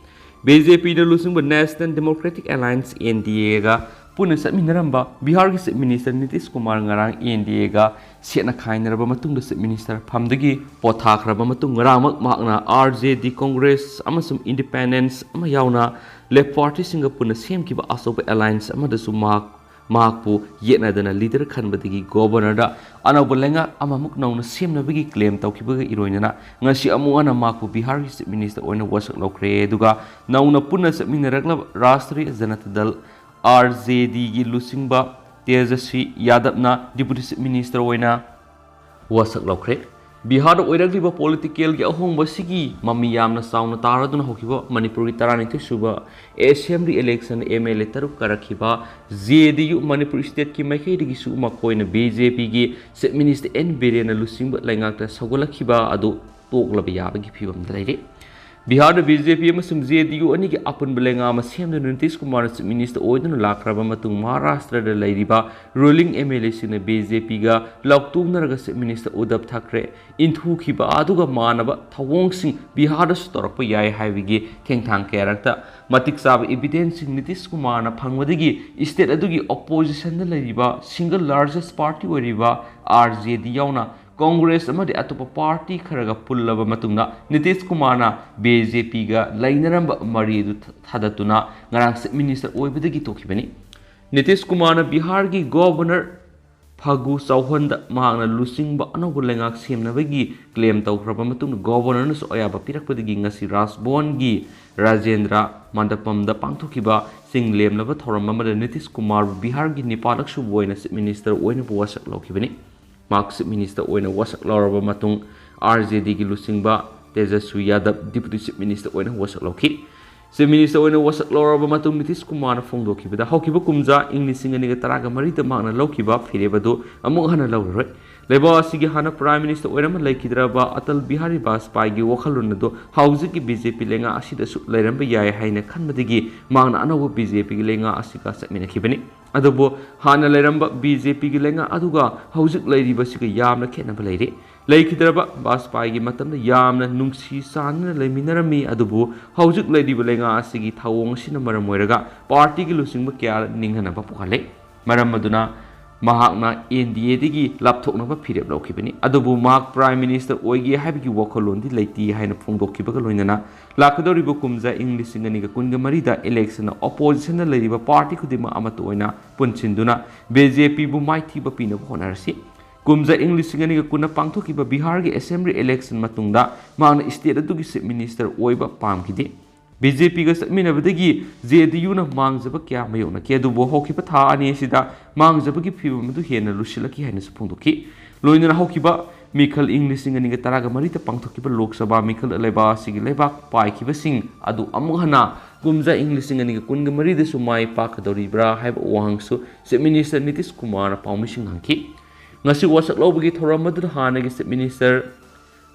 ꯕꯤ ꯖꯦ ꯄꯤꯅ ꯂꯨꯆꯤꯡꯕ National Democratic Alliance, N D ꯑꯦꯒ ꯄꯨꯟꯅ ꯆꯠꯃꯤꯟꯅꯔꯝꯕ ꯕꯤꯍꯥꯔꯒꯤ Chief Minister ꯅꯤꯇꯤꯁ ꯀꯨꯃꯥꯔ ꯉꯔꯥꯡ ꯑꯦꯟ ꯗꯤ ꯑꯦꯒ ꯁꯦꯠꯅ ꯈꯥꯏꯅꯔꯕ ꯃꯇꯨꯡꯗ Chief Minister ꯐꯝꯗꯒꯤ ꯄꯣꯊꯥꯈ꯭ꯔꯕ ꯃꯇꯨꯡ ꯉꯔꯥꯡꯃꯛ ꯃꯍꯥꯛꯅ ꯑꯥꯔ ꯖꯦ ꯗꯤ, Congress ꯑꯃꯁꯨꯡ Independents ꯑꯃ ꯌꯥꯎꯅ left partyꯁꯤꯡꯒ ꯄꯨꯟꯅ ꯁꯦꯝꯈꯤꯕ ꯑꯆꯧꯕ alliance ꯑꯃꯗꯁꯨ ꯃꯍꯥꯛ, ꯃꯍꯥꯛꯄꯨ ꯌꯦꯠꯅꯗꯅ leader ꯈꯟꯕꯗꯒꯤ governorꯗ ꯑꯅꯧꯕ ꯂꯩꯉꯥꯛ ꯑꯃꯃꯨꯛ ꯅꯧꯅ ꯁꯦꯝꯅꯕꯒꯤ claim ꯇꯧꯈꯤꯕꯒ ꯏꯔꯣꯏꯅꯅ ꯉꯁꯤ ꯑꯃꯨꯛ ꯍꯟꯅ ꯃꯍꯥꯛꯄꯨ ꯕꯤꯍꯥꯔꯒꯤ Chief Minister ꯑꯣꯏꯅ ꯋꯥꯁꯛ ꯂꯧꯈ꯭ꯔꯦ꯫ ꯑꯗꯨꯒ ꯅꯧꯅ ꯄꯨꯟꯅ ꯆꯠꯃꯤꯟꯅꯔꯛꯂꯕ ꯔꯥꯁꯇ꯭ꯔꯤꯌ ꯖꯅꯇꯥ ꯗꯜ, ꯑꯥꯔ ꯖꯦ ꯗꯤꯒꯤ ꯂꯨꯆꯤꯡꯕ ꯇꯦꯖꯁ꯭ꯋꯤ ꯌꯥꯗꯕꯅ Deputy Chief Minister ꯑꯣꯏꯅ ꯋꯥꯁꯛ ꯂꯧꯈ꯭ꯔꯦ꯫ ꯕꯤꯍꯥꯔꯗ ꯑꯣꯏꯔꯛꯂꯤꯕ politicalꯒꯤ ꯑꯍꯣꯡꯕ ꯑꯁꯤꯒꯤ ꯃꯃꯤ ꯌꯥꯝꯅ ꯆꯥꯎꯅ ꯇꯥꯔꯗꯨꯅ ꯍꯧꯈꯤꯕ ꯃꯅꯤꯄꯨꯔꯒꯤ ꯇꯔꯥꯅꯤꯊꯣꯏ ꯁꯨꯕ assembly election M L A ꯇꯔꯨꯛ ꯀꯥꯔꯛꯈꯤꯕ ꯖꯦ ꯗꯤ ꯌꯨ ꯃꯅꯤꯄꯨꯔ stateꯀꯤ ꯃꯥꯏꯀꯩꯗꯒꯤꯁꯨ ꯃꯈꯣꯏꯅ ꯕꯤ ꯖꯦ ꯄꯤꯒꯤ Chief Minister ꯑꯦꯟ ꯕꯤꯔꯦꯟꯅ ꯂꯨꯆꯤꯡꯕ ꯂꯩꯉꯥꯛꯇ ꯁꯧꯒꯠꯂꯛꯈꯤꯕ ꯑꯗꯨ ꯇꯣꯛꯂꯕ ꯌꯥꯕꯒꯤ ꯐꯤꯕꯝꯗ ꯂꯩꯔꯦ꯫ ꯕꯤꯍꯥꯔꯗ ꯕꯤ ꯖꯦ ꯄꯤ ꯑꯃꯁꯨꯡ ꯖꯦ ꯗꯤ ꯌꯨ ꯑꯅꯤꯒꯤ ꯑꯄꯨꯟꯕ ꯂꯩꯉꯥꯛ ꯑꯃ ꯁꯦꯝꯗꯨꯅ ꯅꯤꯇꯤꯁ ꯀꯨꯃꯥꯔꯅ Chief Minister ꯑꯣꯏꯗꯨꯅ ꯂꯥꯛꯈ꯭ꯔꯕ ꯃꯇꯨꯡ ꯃꯍꯥꯔꯥꯁꯇ꯭ꯔꯗ ꯂꯩꯔꯤꯕ ruling ꯑꯦꯝ ꯑꯦꯜ ꯑꯦꯁꯤꯡꯅ ꯕꯤ ꯖꯦ ꯄꯤꯒ ꯂꯥꯎꯇꯣꯛꯅꯔꯒ Chief Minister ꯎꯗꯕ ꯊꯥꯀ꯭ꯔꯦ ꯏꯟꯊꯨꯈꯤꯕ ꯑꯗꯨꯒ ꯃꯥꯟꯅꯕ ꯊꯧꯑꯣꯡꯁꯤꯡ ꯕꯤꯍꯥꯔꯗꯁꯨ ꯇꯧꯔꯛꯄ ꯌꯥꯏ ꯍꯥꯏꯕꯒꯤ ꯊꯦꯡꯊꯥꯡ ꯀꯌꯥꯔꯛꯇ ꯃꯇꯤꯛ ꯆꯥꯕ evidenceꯁꯤꯡ ꯅꯤꯇꯤꯁ ꯀꯨꯃꯥꯔꯅ ꯐꯪꯕꯗꯒꯤ state ꯑꯗꯨꯒꯤ oppositionꯗ ꯂꯩꯔꯤꯕ single largest party ꯑꯣꯏꯔꯤꯕ ꯑꯥꯔ ꯖꯦ ꯗꯤ ꯌꯥꯎꯅ Congress ꯑꯃꯗꯤ ꯑꯇꯣꯞꯄ party ꯈꯔꯒ ꯄꯨꯜꯂꯕ ꯃꯇꯨꯡꯗ ꯅꯤꯇꯤꯁ ꯀꯨꯃꯥꯔꯅ ꯕꯤ ꯖꯦ ꯄꯤꯒ ꯂꯩꯅꯔꯝꯕ ꯃꯔꯤ ꯑꯗꯨ ꯊꯥꯗꯠꯇꯨꯅ ꯉꯔꯥꯡ Chief Minister ꯑꯣꯏꯕꯗꯒꯤ ꯇꯣꯛꯈꯤꯕꯅꯤ꯫ ꯅꯤꯇꯤꯁ ꯀꯨꯃꯥꯔꯅ ꯕꯤꯍꯥꯔꯒꯤ Governor ꯐꯒꯨ ꯆꯧꯍꯥꯟꯗ ꯃꯍꯥꯛꯅ ꯂꯨꯆꯤꯡꯕ ꯑꯅꯧꯕ ꯂꯩꯉꯥꯛ ꯁꯦꯝꯅꯕꯒꯤ claim ꯇꯧꯈ꯭ꯔꯕ ꯃꯇꯨꯡꯗ governorꯅꯁꯨ ꯑꯌꯥꯕ ꯄꯤꯔꯛꯄꯗꯒꯤ ꯉꯁꯤ ꯔꯥꯖꯚꯋꯟꯒꯤ ꯔꯥꯖꯦꯟꯗ꯭ꯔ ꯃꯟꯗꯄꯝꯗ ꯄꯥꯡꯊꯣꯛꯈꯤꯕ ꯆꯤꯡ ꯂꯦꯝꯂꯕ ꯊꯧꯔꯝ ꯑꯃꯗ ꯅꯤꯇꯤꯁ ꯀꯨꯃꯥꯔꯕꯨ ꯕꯤꯍꯥꯔꯒꯤ ꯅꯤꯄꯥꯜꯂꯛ ꯁꯨꯕ ꯑꯣꯏꯅ Chief Minister ꯑꯣꯏꯅꯕꯨ ꯋꯥꯁꯛ ꯂꯧꯈꯤꯕꯅꯤ꯫ ꯃꯍꯥꯛ Chief Minister ꯑꯣꯏꯅ ꯋꯥꯁꯛ ꯂꯧꯔꯕ ꯃꯇꯨꯡ, ꯑꯥꯔ ꯖꯦ ꯗꯤꯒꯤ ꯂꯨꯆꯤꯡꯕ ꯇꯦꯖꯁ꯭ꯋꯤ ꯌꯥꯗꯕ Deputy Chief Minister ꯑꯣꯏꯅ ꯋꯥꯁꯛ ꯂꯧꯈꯤ꯫ Chief Minister ꯑꯣꯏꯅ ꯋꯥꯁꯛ ꯂꯧꯔꯕ ꯃꯇꯨꯡ ꯅꯤꯇꯤꯁ ꯀꯨꯃꯥꯔꯅ ꯐꯣꯡꯗꯣꯛꯈꯤꯕꯗ, ꯍꯧꯈꯤꯕ ꯀꯨꯝꯖꯥ ꯏꯪ ꯂꯤꯁꯤꯡ ꯑꯅꯤꯒ ꯇꯔꯥꯒ ꯃꯔꯤꯗ ꯃꯍꯥꯛꯅ ꯂꯧꯈꯤꯕ ꯐꯤꯔꯦꯞ ꯑꯗꯨ ꯑꯃꯨꯛ ꯍꯟꯅ ꯂꯧꯔꯔꯣꯏ꯫ ꯂꯩꯕꯥꯛ ꯑꯁꯤꯒꯤ ꯍꯥꯟꯅ Prime Minister ꯑꯣꯏꯔꯝꯕ ꯂꯩꯈꯤꯗ꯭ꯔꯕ ꯑꯇꯜ ꯕꯤꯍꯥꯔꯤ ꯕꯥꯖꯄꯥꯏꯒꯤ ꯋꯥꯈꯜꯂꯣꯟ ꯑꯗꯨ ꯍꯧꯖꯤꯛꯀꯤ BJP ꯂꯩꯉꯥꯛ ꯑꯁꯤꯗꯁꯨ ꯂꯩꯔꯝꯕ ꯌꯥꯏ ꯍꯥꯏꯅ ꯈꯟꯕꯗꯒꯤ ꯃꯍꯥꯛꯅ ꯑꯅꯧꯕ BJPꯒꯤ ꯂꯩꯉꯥꯛ ꯑꯁꯤꯒ ꯆꯠꯃꯤꯟꯅꯈꯤꯕꯅꯤ꯫ ꯑꯗꯨꯕꯨ ꯍꯥꯟꯅ ꯂꯩꯔꯝꯕ BJPꯒꯤ ꯂꯩꯉꯥꯛ ꯑꯗꯨꯒ ꯍꯧꯖꯤꯛ ꯂꯩꯔꯤꯕꯁꯤꯒ ꯌꯥꯝꯅ ꯈꯦꯠꯅꯕ ꯂꯩꯔꯤ꯫ ꯂꯩꯈꯤꯗ꯭ꯔꯕ ꯕꯥꯖꯄꯥꯏꯒꯤ ꯃꯇꯝꯗ ꯌꯥꯝꯅ ꯅꯨꯡꯁꯤ ꯆꯥꯟꯅꯅ ꯂꯩꯃꯤꯟꯅꯔꯝꯃꯤ, ꯑꯗꯨꯕꯨ ꯍꯧꯖꯤꯛ ꯂꯩꯔꯤꯕ ꯂꯩꯉꯥꯛ ꯑꯁꯤꯒꯤ ꯊꯧꯑꯣꯡ ꯑꯁꯤꯅ ꯃꯔꯝ ꯑꯣꯏꯔꯒ ꯄꯥꯔꯇꯤꯒꯤ ꯂꯨꯆꯤꯡꯕ ꯀꯌꯥ ꯅꯤꯡꯍꯟꯅꯕ ꯄꯣꯛꯍꯜꯂꯦ꯫ ꯃꯔꯝ ꯑꯗꯨꯅ ꯃꯍꯥꯛꯅ NDAꯗꯒꯤ ꯂꯥꯞꯊꯣꯛꯅꯕ ꯐꯤꯔꯦꯞ ꯂꯧꯈꯤꯕꯅꯤ꯫ ꯑꯗꯨꯕꯨ ꯃꯍꯥꯛ Prime Minister ꯑꯣꯏꯒꯦ ꯍꯥꯏꯕꯒꯤ ꯋꯥꯈꯜꯂꯣꯟꯗꯤ ꯂꯩꯇꯦ ꯍꯥꯏꯅ ꯐꯣꯡꯗꯣꯛꯈꯤꯕꯒ ꯂꯣꯏꯅꯅ ꯂꯥꯛꯀꯗꯧꯔꯤꯕ ꯀꯨꯝꯖꯥ ꯏꯪ ꯂꯤꯁꯤꯡ ꯑꯅꯤꯒ ꯀꯨꯟꯒ ꯃꯔꯤꯗ electionꯗ oppositionꯗ ꯂꯩꯔꯤꯕ ꯄꯥꯔꯇꯤ ꯈꯨꯗꯤꯡꯃꯛ ꯑꯃꯠꯇ ꯑꯣꯏꯅ ꯄꯨꯟꯁꯤꯟꯗꯨꯅ BJPꯕꯨ ꯃꯥꯏꯊꯤꯕ ꯄꯤꯅꯕ ꯍꯣꯠꯅꯔꯁꯤ꯫ ꯀꯨꯝꯖꯥ ꯏꯪ ꯂꯤꯁꯤꯡ ꯑꯅꯤꯒ ꯀꯨꯟꯅ ꯄꯥꯡꯊꯣꯛꯈꯤꯕ ꯕꯤꯍꯥꯔꯒꯤ assembly election ꯃꯇꯨꯡꯗ ꯃꯍꯥꯛꯅ state ꯑꯗꯨꯒꯤ chief minister ꯑꯣꯏꯕ ꯄꯥꯝꯈꯤꯗꯦ꯫ BJPꯒ ꯆꯠꯃꯤꯟꯅꯕꯗꯒꯤ JDUꯅ ꯃꯥꯡꯖꯕ ꯀꯌꯥ ꯃꯥꯌꯣꯛꯅꯈꯤ, ꯑꯗꯨꯕꯨ ꯍꯧꯈꯤꯕ ꯊꯥ ꯑꯅꯤ ꯑꯁꯤꯗ ꯃꯥꯡꯖꯕꯒꯤ ꯐꯤꯚꯝ ꯑꯗꯨ ꯍꯦꯟꯅ ꯂꯨꯁꯤꯜꯂꯛꯈꯤ ꯍꯥꯏꯅꯁꯨ ꯐꯣꯡꯗꯣꯛꯈꯤ꯫ ꯂꯣꯏꯅꯅ ꯍꯧꯈꯤꯕ ꯃꯤꯈꯜ ꯏꯪ ꯂꯤꯁꯤꯡ ꯑꯅꯤꯒ ꯇꯔꯥꯒ ꯃꯔꯤꯗ ꯄꯥꯡꯊꯣꯛꯈꯤꯕ ꯂꯣꯛ ꯁꯚꯥ ꯃꯤꯈꯜꯗ ꯂꯩꯕꯥꯛ ꯑꯁꯤꯒꯤ ꯂꯩꯕꯥꯛ ꯄꯥꯏꯈꯤꯕꯁꯤꯡ ꯑꯗꯨ ꯑꯃꯨꯛ ꯍꯟꯅ ꯀꯨꯝꯖꯥ ꯏꯪ ꯂꯤꯁꯤꯡ ꯑꯅꯤꯒ ꯀꯨꯟꯒ ꯃꯔꯤꯗꯁꯨ ꯃꯥꯏ ꯄꯥꯛꯀꯗꯧꯔꯤꯕ꯭ꯔꯥ ꯍꯥꯏꯕ ꯋꯥꯍꯪꯁꯨ Chief Minister ꯅꯤꯇꯤꯁ ꯀꯨꯃꯥꯔꯅ ꯄꯥꯎꯃꯤꯁꯤꯡ ꯍꯪꯈꯤ꯫ ꯉꯁꯤ ꯋꯥꯁꯛ ꯂꯧꯕꯒꯤ ꯊꯧꯔꯝ ꯑꯗꯨꯗ ꯍꯥꯟꯅꯒꯤ Chief Minister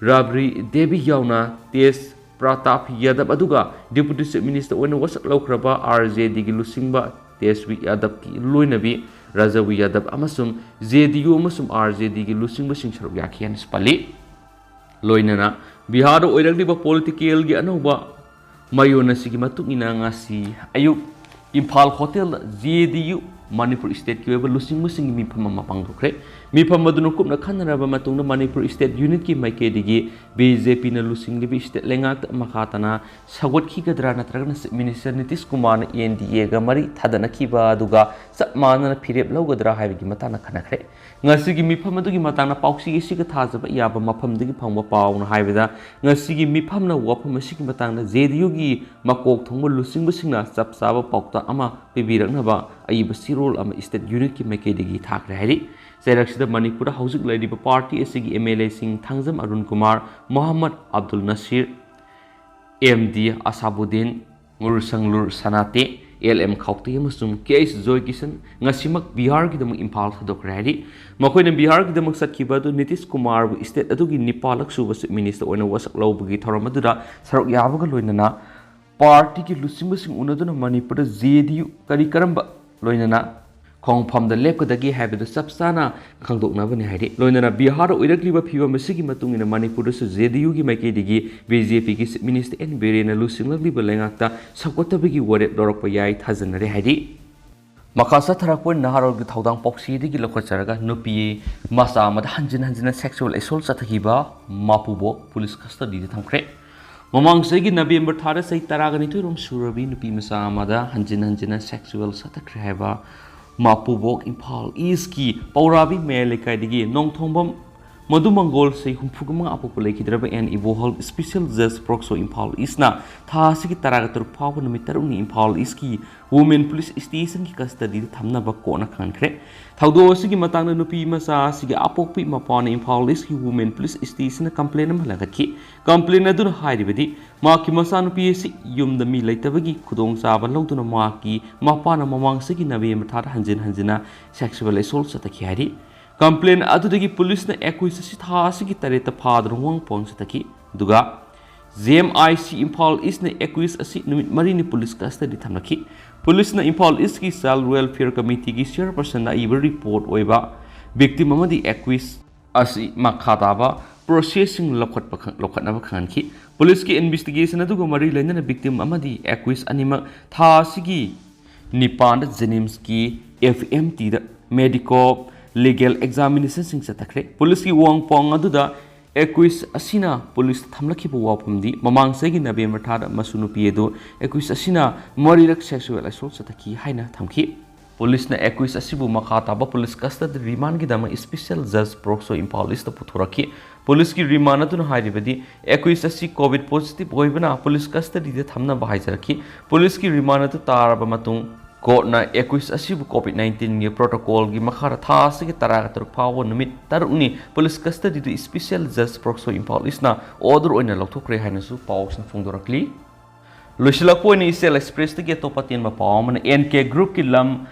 ꯔꯥꯕ꯭ꯔꯤ ꯗꯦꯕꯤ ꯌꯥꯎꯅ ꯇꯦꯖ ꯄ꯭ꯔꯇꯥꯞ ꯌꯥꯗꯕ ꯑꯗꯨꯒ Deputy Chief Minister ꯑꯣꯏꯅ ꯋꯥꯁꯛ ꯂꯧꯈ꯭ꯔꯕ RJDꯒꯤ ꯂꯨꯆꯤꯡꯕ ꯇꯦꯖꯁ꯭ꯔꯤ ꯌꯥꯗꯕꯀꯤ ꯂꯣꯏꯅꯕꯤ ꯔꯥꯖꯥꯕꯤ ꯌꯥꯗꯕ ꯑꯃꯁꯨꯡ JDU ꯑꯃꯁꯨꯡ RJDꯒꯤ ꯂꯨꯆꯤꯡꯕꯁꯤꯡ ꯁꯔꯨꯛ ꯌꯥꯈꯤ ꯍꯥꯏꯅꯁꯨ ꯄꯜꯂꯤ꯫ ꯂꯣꯏꯅꯅ ꯕꯤꯍꯥꯔꯗ ꯑꯣꯏꯔꯛꯂꯤꯕ politicalꯒꯤ ꯑꯅꯧꯕ ꯃꯌꯣꯟ ꯑꯁꯤꯒꯤ ꯃꯇꯨꯡ ꯏꯟꯅ ꯉꯁꯤ ꯑꯌꯨꯛ ꯏꯝꯐꯥꯜ hotelꯗ JDU ꯃꯅꯤꯄꯨꯔ stateꯀꯤ ꯑꯣꯏꯕ ꯂꯨꯆꯤꯡꯕꯁꯤꯡꯒꯤ ꯃꯤꯐꯝ ꯑꯃ ꯄꯥꯡꯊꯣꯛꯈ꯭ꯔꯦ꯫ ꯃꯤꯐꯝ ꯑꯗꯨꯅ ꯀꯨꯞꯅ ꯈꯟꯅꯔꯕ ꯃꯇꯨꯡꯗ ꯃꯅꯤꯄꯨꯔ state unitꯀꯤ ꯃꯥꯏꯀꯩꯗꯒꯤ BJPꯅ ꯂꯨꯆꯤꯡꯂꯤꯕ state ꯂꯩꯉꯥꯛꯇ ꯃꯈꯥ ꯇꯥꯅ ꯁꯧꯒꯠꯈꯤꯒꯗ꯭ꯔꯥ ꯅꯠꯇ꯭ꯔꯒꯅ Chief Minister ꯅꯤꯇꯤꯁ ꯀꯨꯃꯥꯔꯅ NDAꯒ ꯃꯔꯤ ꯊꯥꯗꯅꯈꯤꯕ ꯑꯗꯨꯒ ꯆꯞ ꯃꯥꯟꯅꯅ ꯐꯤꯔꯦꯞ ꯂꯧꯒꯗ꯭ꯔꯥ ꯍꯥꯏꯕꯒꯤ ꯃꯇꯥꯡꯗ ꯈꯟꯅꯈ꯭ꯔꯦ꯫ ꯉꯁꯤꯒꯤ ꯃꯤꯐꯝ ꯑꯗꯨꯒꯤ ꯃꯇꯥꯡꯗ ꯄꯥꯎꯆꯦ ꯑꯁꯤꯒ ꯊꯥꯖꯕ ꯌꯥꯕ ꯃꯐꯝꯗꯒꯤ ꯐꯪꯕ ꯄꯥꯎꯅ ꯍꯥꯏꯕꯗ, ꯉꯁꯤꯒꯤ ꯃꯤꯐꯝꯅ ꯋꯥꯐꯝ ꯑꯁꯤꯒꯤ ꯃꯇꯥꯡꯗ JDUꯒꯤ ꯃꯀꯣꯛ ꯊꯣꯡꯕ ꯂꯨꯆꯤꯡꯕꯁꯤꯡꯅ ꯆꯞ ꯆꯥꯕ ꯄꯥꯎꯇꯥꯛ ꯑꯃ ꯄꯤꯕꯤꯔꯛꯅꯕ ꯑꯏꯕ ꯆꯦꯔꯣꯜ ꯑꯃ state unitꯀꯤ ꯃꯥꯏꯀꯩꯗꯒꯤ ꯊꯥꯈ꯭ꯔꯦ ꯍꯥꯏꯔꯤ꯫ ꯆꯩꯔꯛꯁꯤꯗ ꯃꯅꯤꯄꯨꯔꯗ ꯍꯧꯖꯤꯛ ꯂꯩꯔꯤꯕ ꯄꯥꯔꯇꯤ ꯑꯁꯤꯒꯤ MLAꯁꯤꯡ ꯊꯥꯡꯖꯝ Arun Kumar, Mohammad Abdul Nasir, MD Asabuddin, Ngursanglur Sanate, L M Khaute ꯑꯃꯁꯨꯡ ꯀꯦ ꯑꯩꯆ ꯖꯣꯏ ꯀꯤꯁꯟ ꯉꯁꯤꯃꯛ ꯕꯤꯍꯥꯔꯒꯤꯗꯃꯛ ꯏꯝꯐꯥꯜ ꯊꯥꯗꯣꯛꯈ꯭ꯔꯦ ꯍꯥꯏꯔꯤ꯫ ꯃꯈꯣꯏꯅ ꯕꯤꯍꯥꯔꯒꯤꯗꯃꯛ ꯆꯠꯈꯤꯕ ꯑꯗꯨ ꯅꯤꯇꯤꯁ ꯀꯨꯃꯥꯔꯕꯨ ꯁ꯭ꯇꯦꯠ ꯑꯗꯨꯒꯤ ꯅꯤꯄꯥꯜꯂꯛ ꯁꯨꯕ ꯆꯤꯐ ꯃꯤꯅꯤꯁꯇꯔ ꯑꯣꯏꯅ ꯋꯥꯁꯛ ꯂꯧꯕꯒꯤ ꯊꯧꯔꯝ ꯑꯗꯨꯗ ꯁꯔꯨꯛ ꯌꯥꯕꯒ ꯂꯣꯏꯅꯅ ꯄꯥꯔꯇꯤꯒꯤ ꯂꯨꯆꯤꯡꯕꯁꯤꯡ ꯎꯅꯗꯨꯅ ꯃꯅꯤꯄꯨꯔꯗ ꯖꯦ ꯗꯤ ꯌꯨ ꯀꯔꯤ ꯀꯔꯝꯕ ꯂꯣꯏꯅꯅ ꯈꯣꯡꯐꯝꯗ ꯂꯦꯞꯀꯗꯒꯦ ꯍꯥꯏꯕꯗꯨ ꯆꯞ ꯆꯥꯅ ꯈꯪꯗꯣꯛꯅꯕꯅꯤ ꯍꯥꯏꯔꯤ꯫ ꯂꯣꯏꯅꯅ ꯕꯤꯍꯥꯔꯗ ꯑꯣꯏꯔꯛꯂꯤꯕ ꯐꯤꯕꯝ ꯑꯁꯤꯒꯤ ꯃꯇꯨꯡ ꯏꯟꯅ ꯃꯅꯤꯄꯨꯔꯗꯁꯨ ꯖꯦ ꯗꯤ ꯌꯨꯒꯤ ꯃꯥꯏꯀꯩꯗꯒꯤ ꯕꯤ ꯖꯦ ꯄꯤꯒꯤ ꯆꯤꯐ ꯃꯤꯅꯤꯁꯇꯔ ꯑꯦꯟ ꯕꯤꯔꯦꯟꯅ ꯂꯨꯆꯤꯡꯂꯛꯂꯤꯕ ꯂꯩꯉꯥꯛꯇ ꯁꯧꯒꯠꯇꯕꯒꯤ ꯋꯥꯔꯦꯞ ꯂꯧꯔꯛꯄ ꯌꯥꯏ ꯊꯥꯖꯅꯔꯦ ꯍꯥꯏꯔꯤ꯫ ꯃꯈꯥ ꯆꯠꯊꯔꯛꯄ ꯅꯍꯥꯔꯣꯜꯒꯤ ꯊꯧꯗꯥꯡ ꯄꯥꯎꯆꯦꯗꯒꯤ ꯂꯧꯈꯠꯆꯔꯒ ꯅꯨꯄꯤ ꯃꯆꯥ ꯑꯃꯗ ꯍꯟꯖꯤꯟ ꯍꯟꯖꯤꯟꯅ ꯁꯦꯛꯁꯨꯋꯦꯜ ꯑꯦꯁꯣꯜ ꯆꯠꯊꯈꯤꯕ ꯃꯥꯄꯨꯕꯣꯛ ꯄꯨꯂꯤꯁ ꯀꯁꯇꯗꯤꯗ ꯊꯝꯈ꯭ꯔꯦ꯫ ꯃꯃꯥꯡ ꯆꯍꯤꯒꯤ ꯅꯕꯦꯝꯕꯔ ꯊꯥꯗ ꯆꯍꯤ ꯇꯔꯥꯒ ꯅꯤꯊꯣꯏꯔꯣꯝ ꯁꯨꯔꯕꯤ ꯅꯨꯄꯤ ꯃꯆꯥ ꯑꯃꯗ ꯍꯟꯖꯤꯟ ꯍꯟꯖꯤꯟꯅ ꯁꯦꯛꯁꯨꯋꯦꯜ ꯆꯠꯊꯈ꯭ꯔꯦ ꯍꯥꯏꯕ ꯃꯥꯄꯨꯕꯣꯛ ꯏꯝꯐꯥꯜ ꯏꯁꯀꯤ ꯄꯧꯔꯥꯕꯤ ꯃꯌꯥꯏ ꯂꯩꯀꯥꯏꯗꯒꯤ ꯅꯣꯡꯊꯣꯡꯕꯝ ꯃꯗꯨ ꯃꯪꯒꯣꯜ ꯆꯍꯤ ꯍꯨꯝꯐꯨꯒ ꯃꯉꯥ ꯑꯄꯣꯛꯄ ꯂꯩꯈꯤꯗ꯭ꯔꯕ ꯑꯦꯟ ꯏꯕꯣꯍꯜ ꯁ꯭ꯄꯤꯁꯦꯜ ꯖꯁ ꯄꯣꯛꯁꯣ ꯏꯝꯐꯥꯜ ꯏꯁꯅ ꯊꯥ ꯑꯁꯤꯒꯤ ꯇꯔꯥꯒ ꯇꯔꯨꯛ ꯐꯥꯎꯕ ꯅꯨꯃꯤꯠ ꯇꯔꯨꯛꯅꯤ ꯏꯝꯐꯥꯜ ꯏꯁꯀꯤ ꯋꯨꯃꯦꯟ ꯄꯨꯂꯤꯁ ꯁ꯭ꯇꯦꯁꯟꯒꯤ ꯀꯁꯇꯗꯤꯗ ꯊꯝꯅꯕ ꯀꯣꯔꯠꯅ ꯈꯪꯍꯟꯈ꯭ꯔꯦ꯫ ꯊꯧꯗꯣꯛ ꯑꯁꯤꯒꯤ ꯃꯇꯥꯡꯗ ꯅꯨꯄꯤ ꯃꯆꯥ ꯑꯁꯤꯒꯤ ꯑꯄꯣꯛꯄꯤ ꯃꯄꯥꯅ ꯏꯝꯐꯥꯜ ꯏꯁꯀꯤ ꯋꯨꯃꯦꯟ ꯄꯨꯂꯤꯁ ꯁ꯭ꯇꯦꯁꯟꯗ ꯀꯝꯄ꯭ꯂꯦꯟ ꯑꯃ ꯂꯪꯈꯠꯈꯤ꯫ ꯀꯝꯄ꯭ꯂꯦꯟ ꯑꯗꯨꯅ ꯍꯥꯏꯔꯤꯕꯗꯤ ꯃꯍꯥꯛꯀꯤ ꯃꯆꯥꯅꯨꯄꯤ ꯑꯁꯤ ꯌꯨꯝꯗ ꯃꯤ ꯂꯩꯇꯕꯒꯤ ꯈꯨꯗꯣꯡꯆꯥꯕ ꯂꯧꯗꯨꯅ ꯃꯍꯥꯛꯀꯤ ꯃꯄꯥꯅ ꯃꯃꯥꯡ ꯆꯍꯤꯒꯤ ꯅꯕꯦꯝꯕꯔ ꯊꯥꯗ ꯍꯟꯖꯤꯟ ꯍꯟꯖꯤꯟꯅ ꯁꯦꯛꯁꯨꯋꯦꯜ ꯑꯦꯁꯣꯜ ꯆꯠꯊꯈꯤ ꯍꯥꯏꯔꯤ꯫ ꯀꯝꯄ꯭ꯂꯦꯟ ꯑꯗꯨꯗꯒꯤ ꯄꯨꯂꯤꯁꯅ ꯑꯦꯀ꯭ꯌꯨꯁ ꯑꯁꯤ ꯊꯥ ꯑꯁꯤꯒꯤ ꯇꯔꯦꯠꯇ ꯐꯥꯗꯨꯅ ꯋꯥꯍꯪ ꯄꯥꯎꯍꯪ ꯆꯠꯊꯈꯤ꯫ ꯑꯗꯨꯒ J M I C Imphal ꯏꯁꯅ ꯑꯦꯀ꯭ꯌꯨꯁ ꯑꯁꯤ ꯅꯨꯃꯤꯠ ꯃꯔꯤꯅꯤ ꯄꯨꯂꯤꯁ ꯀꯁꯇꯗꯤ ꯊꯝꯂꯛꯈꯤ꯫ ꯄꯨꯂꯤꯁꯅ ꯏꯝꯐꯥꯜ ꯏꯁꯀꯤ ꯆꯥꯏꯜ ꯋꯦꯜꯐꯤꯌꯔ ꯀꯃꯤꯇꯤꯒꯤ ꯆꯤꯌꯔꯄꯔꯁꯟꯅ ꯏꯕ ꯔꯤꯄꯣꯔꯠ ꯑꯣꯏꯕ ꯚꯤꯛꯇꯤꯝ ꯑꯃꯗꯤ ꯑꯦꯀ꯭ꯌꯨꯁ ꯑꯁꯤ ꯃꯈꯥ ꯇꯥꯕ ꯄ꯭ꯔꯣꯁꯦꯁꯁꯤꯡ ꯂꯧꯈꯠꯄ ꯈꯪ-, ꯂꯧꯈꯠꯅꯕ ꯈꯪꯍꯟꯈꯤ꯫ ꯄꯨꯂꯤꯁꯀꯤ ꯏꯟꯚꯦꯁꯇꯤꯒꯦꯁꯟ ꯑꯗꯨꯒ ꯃꯔꯤ ꯂꯩꯅꯅ ꯚꯤꯛꯇꯤꯝ ꯑꯃꯗꯤ ꯑꯦꯀ꯭ꯌꯨꯁ ꯑꯅꯤꯃꯛ ꯊꯥ ꯑꯁꯤꯒꯤ ꯅꯤꯄꯥꯟꯗ ꯖꯦꯅꯤꯝꯁꯀꯤ ꯑꯦꯐ ꯑꯦꯝ ꯇꯤꯗ ꯃꯦꯗꯤꯀꯣ ꯂꯤꯒꯦꯜ ꯑꯦꯛꯖꯥꯃꯤꯅꯦꯁꯟꯁꯤꯡ ꯆꯠꯊꯈ꯭ꯔꯦ꯫ ꯄꯨꯂꯤꯁꯀꯤ ꯋꯥꯍꯪ ꯄꯥꯎꯍꯪ ꯑꯗꯨꯗ ꯑꯦꯀ꯭ꯌꯨꯁ ꯑꯁꯤꯅ ꯄꯨꯂꯤꯁꯇ ꯊꯝꯂꯛꯈꯤꯕ ꯋꯥꯐꯝꯗꯤ ꯃꯃꯥꯡ ꯆꯍꯤꯒꯤ ꯅꯕꯦꯝꯕꯔ ꯊꯥꯗ ꯃꯁꯨ ꯅꯨꯄꯤ ꯑꯗꯨ ꯑꯦꯀ꯭ꯌꯨꯁ ꯑꯁꯤꯅ ꯃꯔꯤꯔꯛ ꯁꯦꯛꯁꯨꯋꯦꯜ ꯑꯦꯁꯣꯜ ꯆꯠꯊꯈꯤ ꯍꯥꯏꯅ ꯊꯝꯈꯤ꯫ ꯄꯨꯂꯤꯁꯅ ꯑꯦꯀ꯭ꯌꯨꯁ ꯑꯁꯤꯕꯨ ꯃꯈꯥ ꯇꯥꯕ ꯄꯨꯂꯤꯁ ꯀꯁꯇꯗꯤ ꯔꯤꯃꯥꯟꯒꯤꯗꯃꯛ ꯁ꯭ꯄꯤꯁꯦꯜ ꯖꯁ ꯄꯣꯛꯁꯣ ꯏꯝꯐꯥꯜ ꯏꯁꯇ ꯄꯨꯊꯣꯔꯛꯈꯤ꯫ ꯄꯨꯂꯤꯁꯀꯤ ꯔꯤꯃꯥꯟ ꯑꯗꯨꯅ ꯍꯥꯏꯔꯤꯕꯗꯤ ꯑꯦꯀ꯭ꯌꯨꯁ ꯑꯁꯤ ꯀꯣꯚꯤꯗ ꯄꯣꯖꯤꯇꯤꯚ ꯑꯣꯏꯕꯅ ꯄꯨꯂꯤꯁ ꯀꯁꯇꯗꯤꯗ ꯊꯝꯅꯕ ꯍꯥꯏꯖꯔꯛꯈꯤ꯫ ꯄꯨꯂꯤꯁꯀꯤ ꯔꯤꯃꯥꯟ ꯑꯗꯨ ꯇꯥꯔꯕ ꯃꯇꯨꯡ ꯀꯣꯔꯠꯅ ꯑꯦꯀ꯭ꯌꯨꯁ ꯑꯁꯤꯕꯨ ꯀꯣꯚꯤꯗ ꯅꯥꯏꯟꯇꯤꯟꯒꯤ ꯄ꯭ꯔꯣꯇꯣꯀꯣꯜꯒꯤ ꯃꯈꯥꯗ ꯊꯥ ꯑꯁꯤꯒꯤ ꯇꯔꯥꯒ ꯇꯔꯨꯛ ꯐꯥꯎꯕ ꯅꯨꯃꯤꯠ ꯇꯔꯨꯛꯅꯤ ꯄꯨꯂꯤꯁ ꯀꯁꯇꯗꯤꯗ ꯁ꯭ꯄꯤꯁꯦꯜ ꯖꯁ ꯄꯣꯛꯁꯣ ꯏꯝꯐꯥꯜ ꯏꯁꯅ ꯑꯣꯔꯗꯔ ꯑꯣꯏꯅ ꯂꯧꯊꯣꯛꯈ꯭ꯔꯦ ꯍꯥꯏꯅꯁꯨ ꯄꯥꯎꯁꯤꯡ ꯐꯣꯡꯗꯣꯔꯛꯂꯤ꯫ ꯂꯣꯏꯁꯤꯜꯂꯛꯄ ꯑꯣꯏꯅ ꯏꯆꯦꯜ ꯑꯦꯛꯁꯄ꯭ꯔꯦꯁꯇꯒꯤ ꯑꯇꯣꯞꯄ ꯑꯇꯦꯟꯕ ꯄꯥꯎ ꯑꯃꯅ, ꯑꯦꯟ ꯀꯦ ꯒ꯭ꯔꯨꯞꯀꯤ ꯂꯝ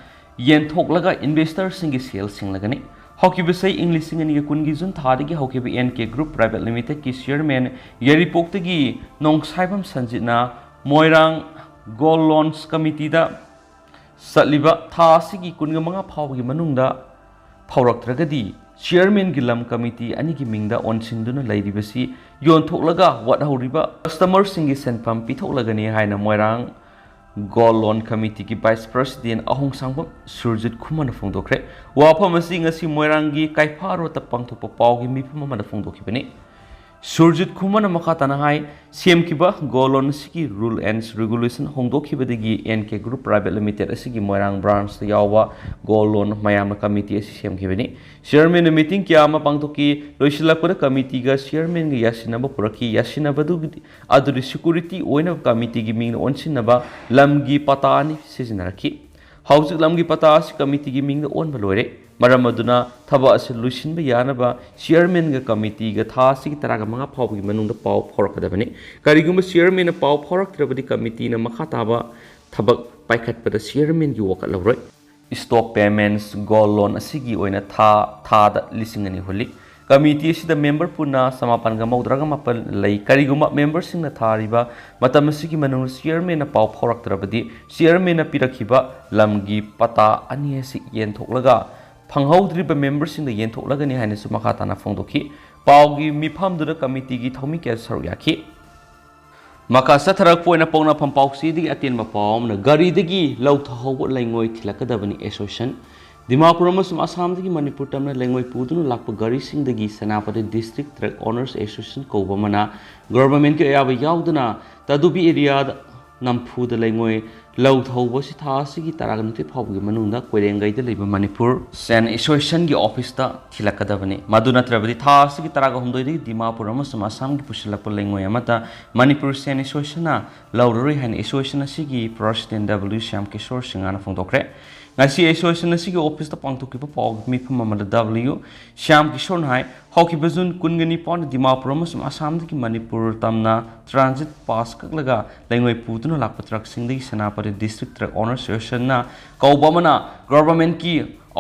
ꯌꯦꯟꯊꯣꯛꯂꯒ ꯏꯟꯚꯦꯁꯇꯔꯁꯤꯡꯒꯤ ꯁꯦꯜ ꯁꯤꯡꯂꯒꯅꯤ꯫ ꯍꯧꯈꯤꯕ ꯆꯍꯤ ꯏꯪ ꯂꯤꯁꯤꯡ ꯑꯅꯤꯒ ꯀꯨꯟꯒꯤ ꯖꯨꯟ ꯊꯥꯗꯒꯤ ꯍꯧꯈꯤꯕ ꯑꯦꯟ ꯀꯦ ꯒ꯭ꯔꯨꯞ ꯄ꯭ꯔꯥꯏꯚꯦꯠ ꯂꯤꯃꯤꯇꯦꯗꯀꯤ ꯆꯤꯌꯔꯃꯦꯟ ꯌꯥꯏꯔꯤꯄꯣꯛꯇꯒꯤ ꯅꯣꯡꯁꯥꯏꯕꯝ ꯁꯟꯖꯤꯠꯅ ꯃꯣꯏꯔꯥꯡ ꯒꯣꯜ ꯂꯣꯟꯁ ꯀꯃꯤꯇꯤꯗ ꯆꯠꯂꯤꯕ ꯊꯥ ꯑꯁꯤꯒꯤ ꯀꯨꯟꯒ ꯃꯉꯥ ꯐꯥꯎꯕꯒꯤ ꯃꯅꯨꯡꯗ ꯐꯥꯎꯔꯛꯇ꯭ꯔꯒꯗꯤ ꯆꯤꯌꯔꯃꯦꯟꯒꯤ ꯂꯝ ꯀꯃꯤꯇꯤ ꯑꯅꯤꯒꯤ ꯃꯤꯡꯗ ꯑꯣꯟꯁꯤꯟꯗꯨꯅ ꯂꯩꯔꯤꯕꯁꯤ ꯌꯣꯟꯊꯣꯛꯂꯒ ꯋꯥꯠꯍꯧꯔꯤꯕ ꯀꯁꯇꯃꯔꯁꯤꯡꯒꯤ ꯁꯦꯟꯐꯝ ꯄꯤꯊꯣꯛꯂꯒꯅꯤ ꯍꯥꯏꯅ ꯃꯣꯏꯔꯥꯡ ꯒꯣꯜ ꯂꯣꯟ ꯀꯃꯤꯇꯤꯒꯤ ꯚꯥꯏꯁ ꯄ꯭ꯔꯁꯤꯗꯦꯟ ꯑꯍꯣꯡꯁꯥꯡꯕꯝ ꯁꯨꯔꯖꯤꯠ ꯈꯨꯃꯟꯅ ꯐꯣꯡꯗꯣꯛꯈ꯭ꯔꯦ꯫ ꯋꯥꯐꯝ ꯑꯁꯤ ꯉꯁꯤ ꯃꯣꯏꯔꯥꯡꯒꯤ ꯀꯥꯏꯐꯥ ꯔꯣꯗꯇ ꯄꯥꯡꯊꯣꯛꯄ ꯄꯥꯎꯒꯤ ꯃꯤꯐꯝ ꯑꯃꯗ ꯐꯣꯡꯗꯣꯛꯈꯤꯕꯅꯤ꯫ ꯁꯨꯔꯖꯤꯠ ꯈꯨꯃꯟꯅ ꯃꯈꯥ ꯇꯥꯅ ꯍꯥꯏ, ꯁꯦꯝꯈꯤꯕ ꯒꯣꯜ ꯂꯣꯟ ꯑꯁꯤꯒꯤ ꯔꯨꯜ ꯑꯦꯟ ꯔꯤꯒꯨꯂꯦꯁꯟ ꯍꯣꯡꯗꯣꯛꯈꯤꯕꯗꯒꯤ N K group private limited ꯑꯁꯤꯒꯤ ꯃꯣꯏꯔꯥꯡ ꯕ꯭ꯔꯥꯟꯁꯇ ꯌꯥꯎꯕ ꯒꯣꯜ ꯂꯣꯟ ꯃꯌꯥꯝꯅ ꯀꯃꯤꯇꯤ ꯑꯁꯤ ꯁꯦꯝꯈꯤꯕꯅꯤ꯫ ꯆꯤꯌꯔꯃꯦꯟꯅ ꯃꯤꯇꯤꯡ ꯀꯌꯥ ꯑꯃ ꯄꯥꯡꯊꯣꯛꯈꯤ꯫ ꯂꯣꯏꯁꯤꯜꯂꯛꯄꯗ ꯀꯃꯤꯇꯤꯒ ꯆꯤꯌꯔꯃꯦꯟꯒ ꯌꯥꯁꯤꯟꯅꯕ ꯄꯨꯔꯛꯈꯤ꯫ ꯌꯥꯁꯤꯟꯅꯕꯗꯨꯒꯤ ꯑꯗꯨꯗꯤ ꯁꯦꯀ꯭ꯌꯨꯔꯤꯇꯤ ꯑꯣꯏꯅꯕ ꯀꯃꯤꯇꯤꯒꯤ ꯃꯤꯡꯗ ꯑꯣꯟꯁꯤꯟꯅꯕ ꯂꯝꯒꯤ ꯄꯇꯥ ꯑꯅꯤ ꯁꯤꯖꯤꯟꯅꯔꯛꯈꯤ꯫ ꯍꯧꯖꯤꯛ ꯂꯝꯒꯤ ꯄꯇꯥ ꯑꯁꯤ ꯀꯃꯤꯇꯤꯒꯤ ꯃꯤꯡꯗ ꯑꯣꯟꯕ ꯂꯣꯏꯔꯦ꯫ ꯃꯔꯝ ꯑꯗꯨꯅ ꯊꯕꯛ ꯑꯁꯤ ꯂꯣꯏꯁꯤꯟꯕ ꯌꯥꯅꯕ ꯆꯤꯌꯔꯃꯦꯟꯒ ꯀꯃꯤꯇꯤꯒ ꯊꯥ ꯑꯁꯤꯒꯤ ꯇꯔꯥꯒ ꯃꯉꯥ ꯐꯥꯎꯕꯒꯤ ꯃꯅꯨꯡꯗ ꯄꯥꯎ ꯐꯥꯎꯔꯛꯀꯗꯕꯅꯤ꯫ ꯀꯔꯤꯒꯨꯝꯕ ꯆꯤꯌꯔꯃꯦꯟꯅ ꯄꯥꯎ ꯐꯥꯎꯔꯛꯇ꯭ꯔꯕꯗꯤ ꯀꯃꯤꯇꯤꯅ ꯃꯈꯥ ꯇꯥꯕ ꯊꯕꯛ ꯄꯥꯏꯈꯠꯄꯗ ꯆꯤꯌꯔꯃꯦꯟꯒꯤ ꯋꯥꯀꯠ ꯂꯧꯔꯣꯏ꯫ ꯏꯁꯇꯣꯛ ꯄꯦꯃꯦꯟꯁ ꯒꯣꯜ ꯂꯣꯟ ꯑꯁꯤꯒꯤ ꯑꯣꯏꯅ ꯊꯥ ꯊꯥꯗ ꯂꯤꯁꯤꯡ ꯑꯅꯤ ꯍꯨꯜꯂꯤ꯫ ꯀꯃꯤꯇꯤ ꯑꯁꯤꯗ ꯃꯦꯝꯕꯔ ꯄꯨꯟꯅ ꯆꯃꯥꯄꯟꯒ ꯃꯧꯗ꯭ꯔꯥꯒ ꯃꯥꯄꯟ ꯂꯩ꯫ ꯀꯔꯤꯒꯨꯝꯕ ꯃꯦꯝꯕꯔꯁꯤꯡꯅ ꯊꯥꯔꯤꯕ ꯃꯇꯝ ꯑꯁꯤꯒꯤ ꯃꯅꯨꯡꯗ ꯆꯤꯌꯔꯃꯦꯟꯅ ꯄꯥꯎ ꯐꯥꯎꯔꯛꯇ꯭ꯔꯕꯗꯤ ꯆꯤꯌꯔꯃꯦꯟꯅ ꯄꯤꯔꯛꯈꯤꯕ ꯂꯝꯒꯤ ꯄꯇꯥ ꯑꯅꯤ ꯑꯁꯤ ꯌꯦꯟꯊꯣꯛꯂꯒ ꯐꯪꯍꯧꯗ꯭ꯔꯤꯕ ꯃꯦꯝꯕꯔꯁꯤꯡꯗ ꯌꯦꯟꯊꯣꯛꯂꯒꯅꯤ ꯍꯥꯏꯅꯁꯨ ꯃꯈꯥ ꯇꯥꯅ ꯐꯣꯡꯗꯣꯛꯈꯤ꯫ ꯄꯥꯎꯒꯤ ꯃꯤꯐꯝꯗꯨꯗ ꯀꯃꯤꯇꯤꯒꯤ ꯊꯧꯃꯤ ꯀꯌꯥ ꯁꯔꯨꯛ ꯌꯥꯈꯤ꯫ ꯃꯈꯥ ꯆꯠꯊꯔꯛꯄ ꯑꯣꯏꯅ ꯄꯣꯛꯅꯐꯝ ꯄꯥꯎꯆꯦꯗꯒꯤ ꯑꯇꯦꯟꯕ ꯄꯥꯎ ꯑꯃꯅ, ꯒꯥꯔꯤꯗꯒꯤ ꯂꯧ ꯊꯥꯍꯧꯕ ꯂꯩꯉꯣꯏ ꯊꯤꯜꯂꯛꯀꯗꯕꯅꯤ ꯑꯦꯁꯣꯁꯤꯌꯦꯁꯟ꯫ ꯗꯤꯃꯥꯄꯨꯔ ꯑꯃꯁꯨꯡ ꯑꯁꯥꯝꯗꯒꯤ ꯃꯅꯤꯄꯨꯔ ꯇꯝꯅ ꯂꯩꯉꯣꯏ ꯄꯨꯗꯨꯅ ꯂꯥꯛꯄ ꯒꯥꯔꯤꯁꯤꯡꯗꯒꯤ Senapati district truck owners association ꯀꯧꯕ ꯑꯃꯅ ꯒꯣꯚꯔꯟꯃꯦꯟꯠꯀꯤ ꯑꯌꯥꯕ ꯌꯥꯎꯗꯅ ꯇꯥꯗꯨꯕꯤ ꯑꯦꯔꯤꯌꯥꯗ ꯅꯝꯐꯨꯗ ꯂꯩꯉꯣꯏ ꯂꯧ ꯊꯥꯍꯧꯕ ꯑꯁꯤ ꯊꯥ ꯑꯁꯤꯒꯤ ꯇꯔꯥꯒ ꯅꯤꯊꯣꯏ ꯐꯥꯎꯕꯒꯤ ꯃꯅꯨꯡꯗ ꯀꯣꯏꯔꯦꯡꯒꯩꯗ ꯂꯩꯕ ꯃꯅꯤꯄꯨꯔ ꯁꯦꯟ ꯑꯦꯁꯣꯁꯤꯌꯦꯁꯟꯒꯤ ꯑꯣꯐꯤꯁꯇ ꯊꯤꯜꯂꯛꯀꯗꯕꯅꯤ꯫ ꯃꯗꯨ ꯅꯠꯇ꯭ꯔꯕꯗꯤ ꯊꯥ ꯑꯁꯤꯒꯤ ꯇꯔꯥꯒ ꯍꯨꯝꯗꯣꯏꯗꯒꯤ ꯗꯤꯃꯥꯄꯨꯔ ꯑꯃꯁꯨꯡ ꯑꯁꯥꯝꯒꯤ ꯄꯨꯁꯤꯜꯂꯛꯄ ꯂꯩꯉꯣꯏ ꯑꯃꯠꯇ ꯃꯅꯤꯄꯨꯔ ꯁꯦꯟ ꯑꯦꯁꯣꯁꯤꯌꯦꯁꯟꯅ ꯂꯧꯔꯔꯣꯏ ꯍꯥꯏꯅ ꯑꯦꯁꯣꯁꯤꯌꯦꯁꯟ ꯑꯁꯤꯒꯤ ꯄ꯭ꯔꯁꯤꯗꯦꯟ ꯗꯕ꯭ꯂꯤꯎ ꯁ꯭ꯌꯥꯝ ꯀꯤꯁꯣꯔ ꯁꯤꯡꯍꯅ ꯐꯣꯡꯗꯣꯛꯈ꯭ꯔꯦ꯫ ꯉꯁꯤ association ꯑꯁꯤꯒꯤ office ꯇ ꯄꯥꯡꯊꯣꯛꯈꯤꯕ ꯄꯥꯎꯒꯤ ꯃꯤꯐꯝ ꯑꯃꯗ W ꯁ꯭ꯌꯥꯝ ꯀꯤꯁꯣꯔꯅ ꯍꯥꯏ, ꯍꯧꯈꯤꯕ June ꯀꯨꯟꯒ ꯅꯤꯄꯥꯟꯗ ꯗꯤꯃꯥꯄꯨꯔ ꯑꯃꯁꯨꯡ ꯑꯁꯥꯝꯗꯒꯤ ꯃꯅꯤꯄꯨꯔ ꯇꯝꯅ transit pass ꯀꯛꯂꯒ ꯂꯩꯉꯣꯏ ꯄꯨꯗꯨꯅ ꯂꯥꯛꯄ truck ꯁꯤꯡꯗꯒꯤ Senapati District Truck Owners Association ꯅ ꯀꯧꯕ ꯑꯃꯅ government ꯀꯤ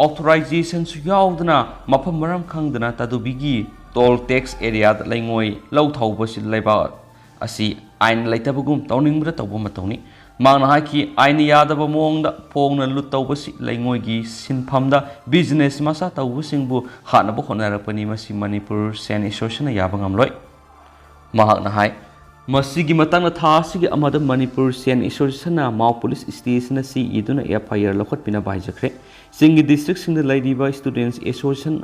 authorization ꯁꯨ ꯌꯥꯎꯗꯅ ꯃꯐꯝ ꯃꯔꯝ ꯈꯪꯗꯅ ꯇꯥꯗꯨꯕꯤꯒꯤ toll tax area ꯗ ꯂꯩꯉꯣꯏ ꯂꯧ ꯊꯧꯕꯁꯤ ꯂꯩꯕꯥꯛ ꯑꯁꯤ ꯑꯥꯏꯟ ꯂꯩꯇꯕꯒꯨꯝ ꯇꯧꯅꯤꯡꯕꯗ ꯇꯧꯕ ꯃꯇꯧꯅꯤ꯫ ꯃꯍꯥꯛꯅ ꯍꯥꯏꯈꯤ, ꯑꯥꯏꯟꯅ ꯌꯥꯗꯕ ꯃꯑꯣꯡꯗ ꯐꯣꯡꯅ ꯂꯨꯠ ꯇꯧꯕꯁꯤ ꯂꯩꯉꯣꯏꯒꯤ ꯁꯤꯟꯐꯝꯗ business ꯃꯆꯥ ꯇꯧꯕꯁꯤꯡꯕꯨ ꯍꯥꯠꯅꯕ ꯍꯣꯠꯅꯔꯛꯄꯅꯤ, ꯃꯁꯤ ꯃꯅꯤꯄꯨꯔ Sand Association ꯅ ꯌꯥꯕ ꯉꯝꯂꯣꯏ꯫ ꯃꯍꯥꯛꯅ ꯍꯥꯏ, ꯃꯁꯤꯒꯤ ꯃꯇꯥꯡꯗ ꯊꯥ ꯑꯁꯤꯒꯤ ꯑꯃꯗ ꯃꯅꯤꯄꯨꯔ Sand Association ꯅ ꯃꯥꯎ police station ꯗ ꯆꯦ ꯏꯗꯨꯅ F I R ꯂꯧꯈꯠꯄꯤꯅꯕ ꯍꯥꯏꯖꯈ꯭ꯔꯦ꯫ ꯆꯤꯡꯒꯤ district ꯁꯤꯡꯗ ꯂꯩꯔꯤꯕ students association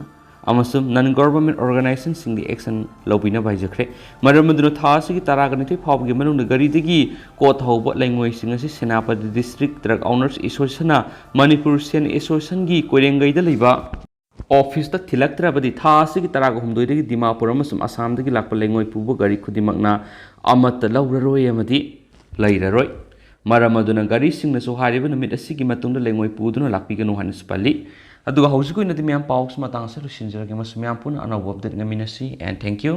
ꯑꯃꯁꯨꯡ non government organization ꯁꯤꯡꯗ action ꯂꯧꯕꯤꯅꯕ ꯍꯥꯏꯖꯈ꯭ꯔꯦ꯫ ꯃꯔꯝ ꯑꯗꯨꯅ ꯊꯥ ꯑꯁꯤꯒꯤ ꯇꯔꯥꯒ ꯅꯤꯊꯣꯏ ꯐꯥꯎꯕꯒꯤ ꯃꯅꯨꯡꯗ ꯒꯥꯔꯤꯗꯒꯤ ꯀꯣꯠ ꯍꯧꯕ ꯂꯩꯉꯣꯏꯁꯤꯡ ꯑꯁꯤ Senapati District Truck Owners Association ꯅ ꯃꯅꯤꯄꯨꯔ Sand Association ꯒꯤ ꯀꯣꯏꯔꯦꯡꯒꯩꯗ ꯂꯩꯕ office ꯇ ꯊꯤꯜꯂꯛꯇ꯭ꯔꯕꯗꯤ ꯊꯥ ꯑꯁꯤꯒꯤ ꯇꯔꯥꯒ ꯍꯨꯝꯗꯣꯏꯗꯒꯤ ꯗꯤꯃꯥꯄꯨꯔ ꯑꯃꯁꯨꯡ ꯑꯁꯥꯝꯗꯒꯤ ꯂꯥꯛꯄ ꯂꯩꯉꯣꯏ ꯄꯨꯕ ꯒꯥꯔꯤ ꯈꯨꯗꯤꯡꯃꯛꯅ ꯑꯃꯠꯇ ꯂꯧꯔꯔꯣꯏ ꯑꯃꯗꯤ ꯂꯩꯔꯔꯣꯏ꯫ ꯃꯔꯝ ꯑꯗꯨꯅ ꯒꯥꯔꯤꯁꯤꯡꯅꯁꯨ ꯍꯥꯏꯔꯤꯕ ꯅꯨꯃꯤꯠ ꯑꯁꯤꯒꯤ ꯃꯇꯨꯡꯗ ꯂꯩꯉꯣꯏ ꯄꯨꯗꯨꯅ ꯂꯥꯛꯄꯤꯒꯅꯨ ꯍꯥꯏꯅꯁꯨ ꯄꯜꯂꯤ꯫ ꯑꯗꯨꯒ ꯍꯧꯖꯤꯛꯀꯤ ꯑꯣꯏꯅꯗꯤ ꯃꯌꯥꯝ ꯄꯥꯎꯁꯤ ꯃꯇꯥꯡ ꯑꯁꯤꯗ ꯂꯣꯏꯁꯤꯟꯖꯔꯒꯦ꯫ ꯃꯁꯤ ꯃꯌꯥꯝ ꯄꯨꯟꯅ ꯑꯅꯧꯕ update ꯉꯥꯏꯃꯤꯟꯅꯁꯤ, and thank you꯫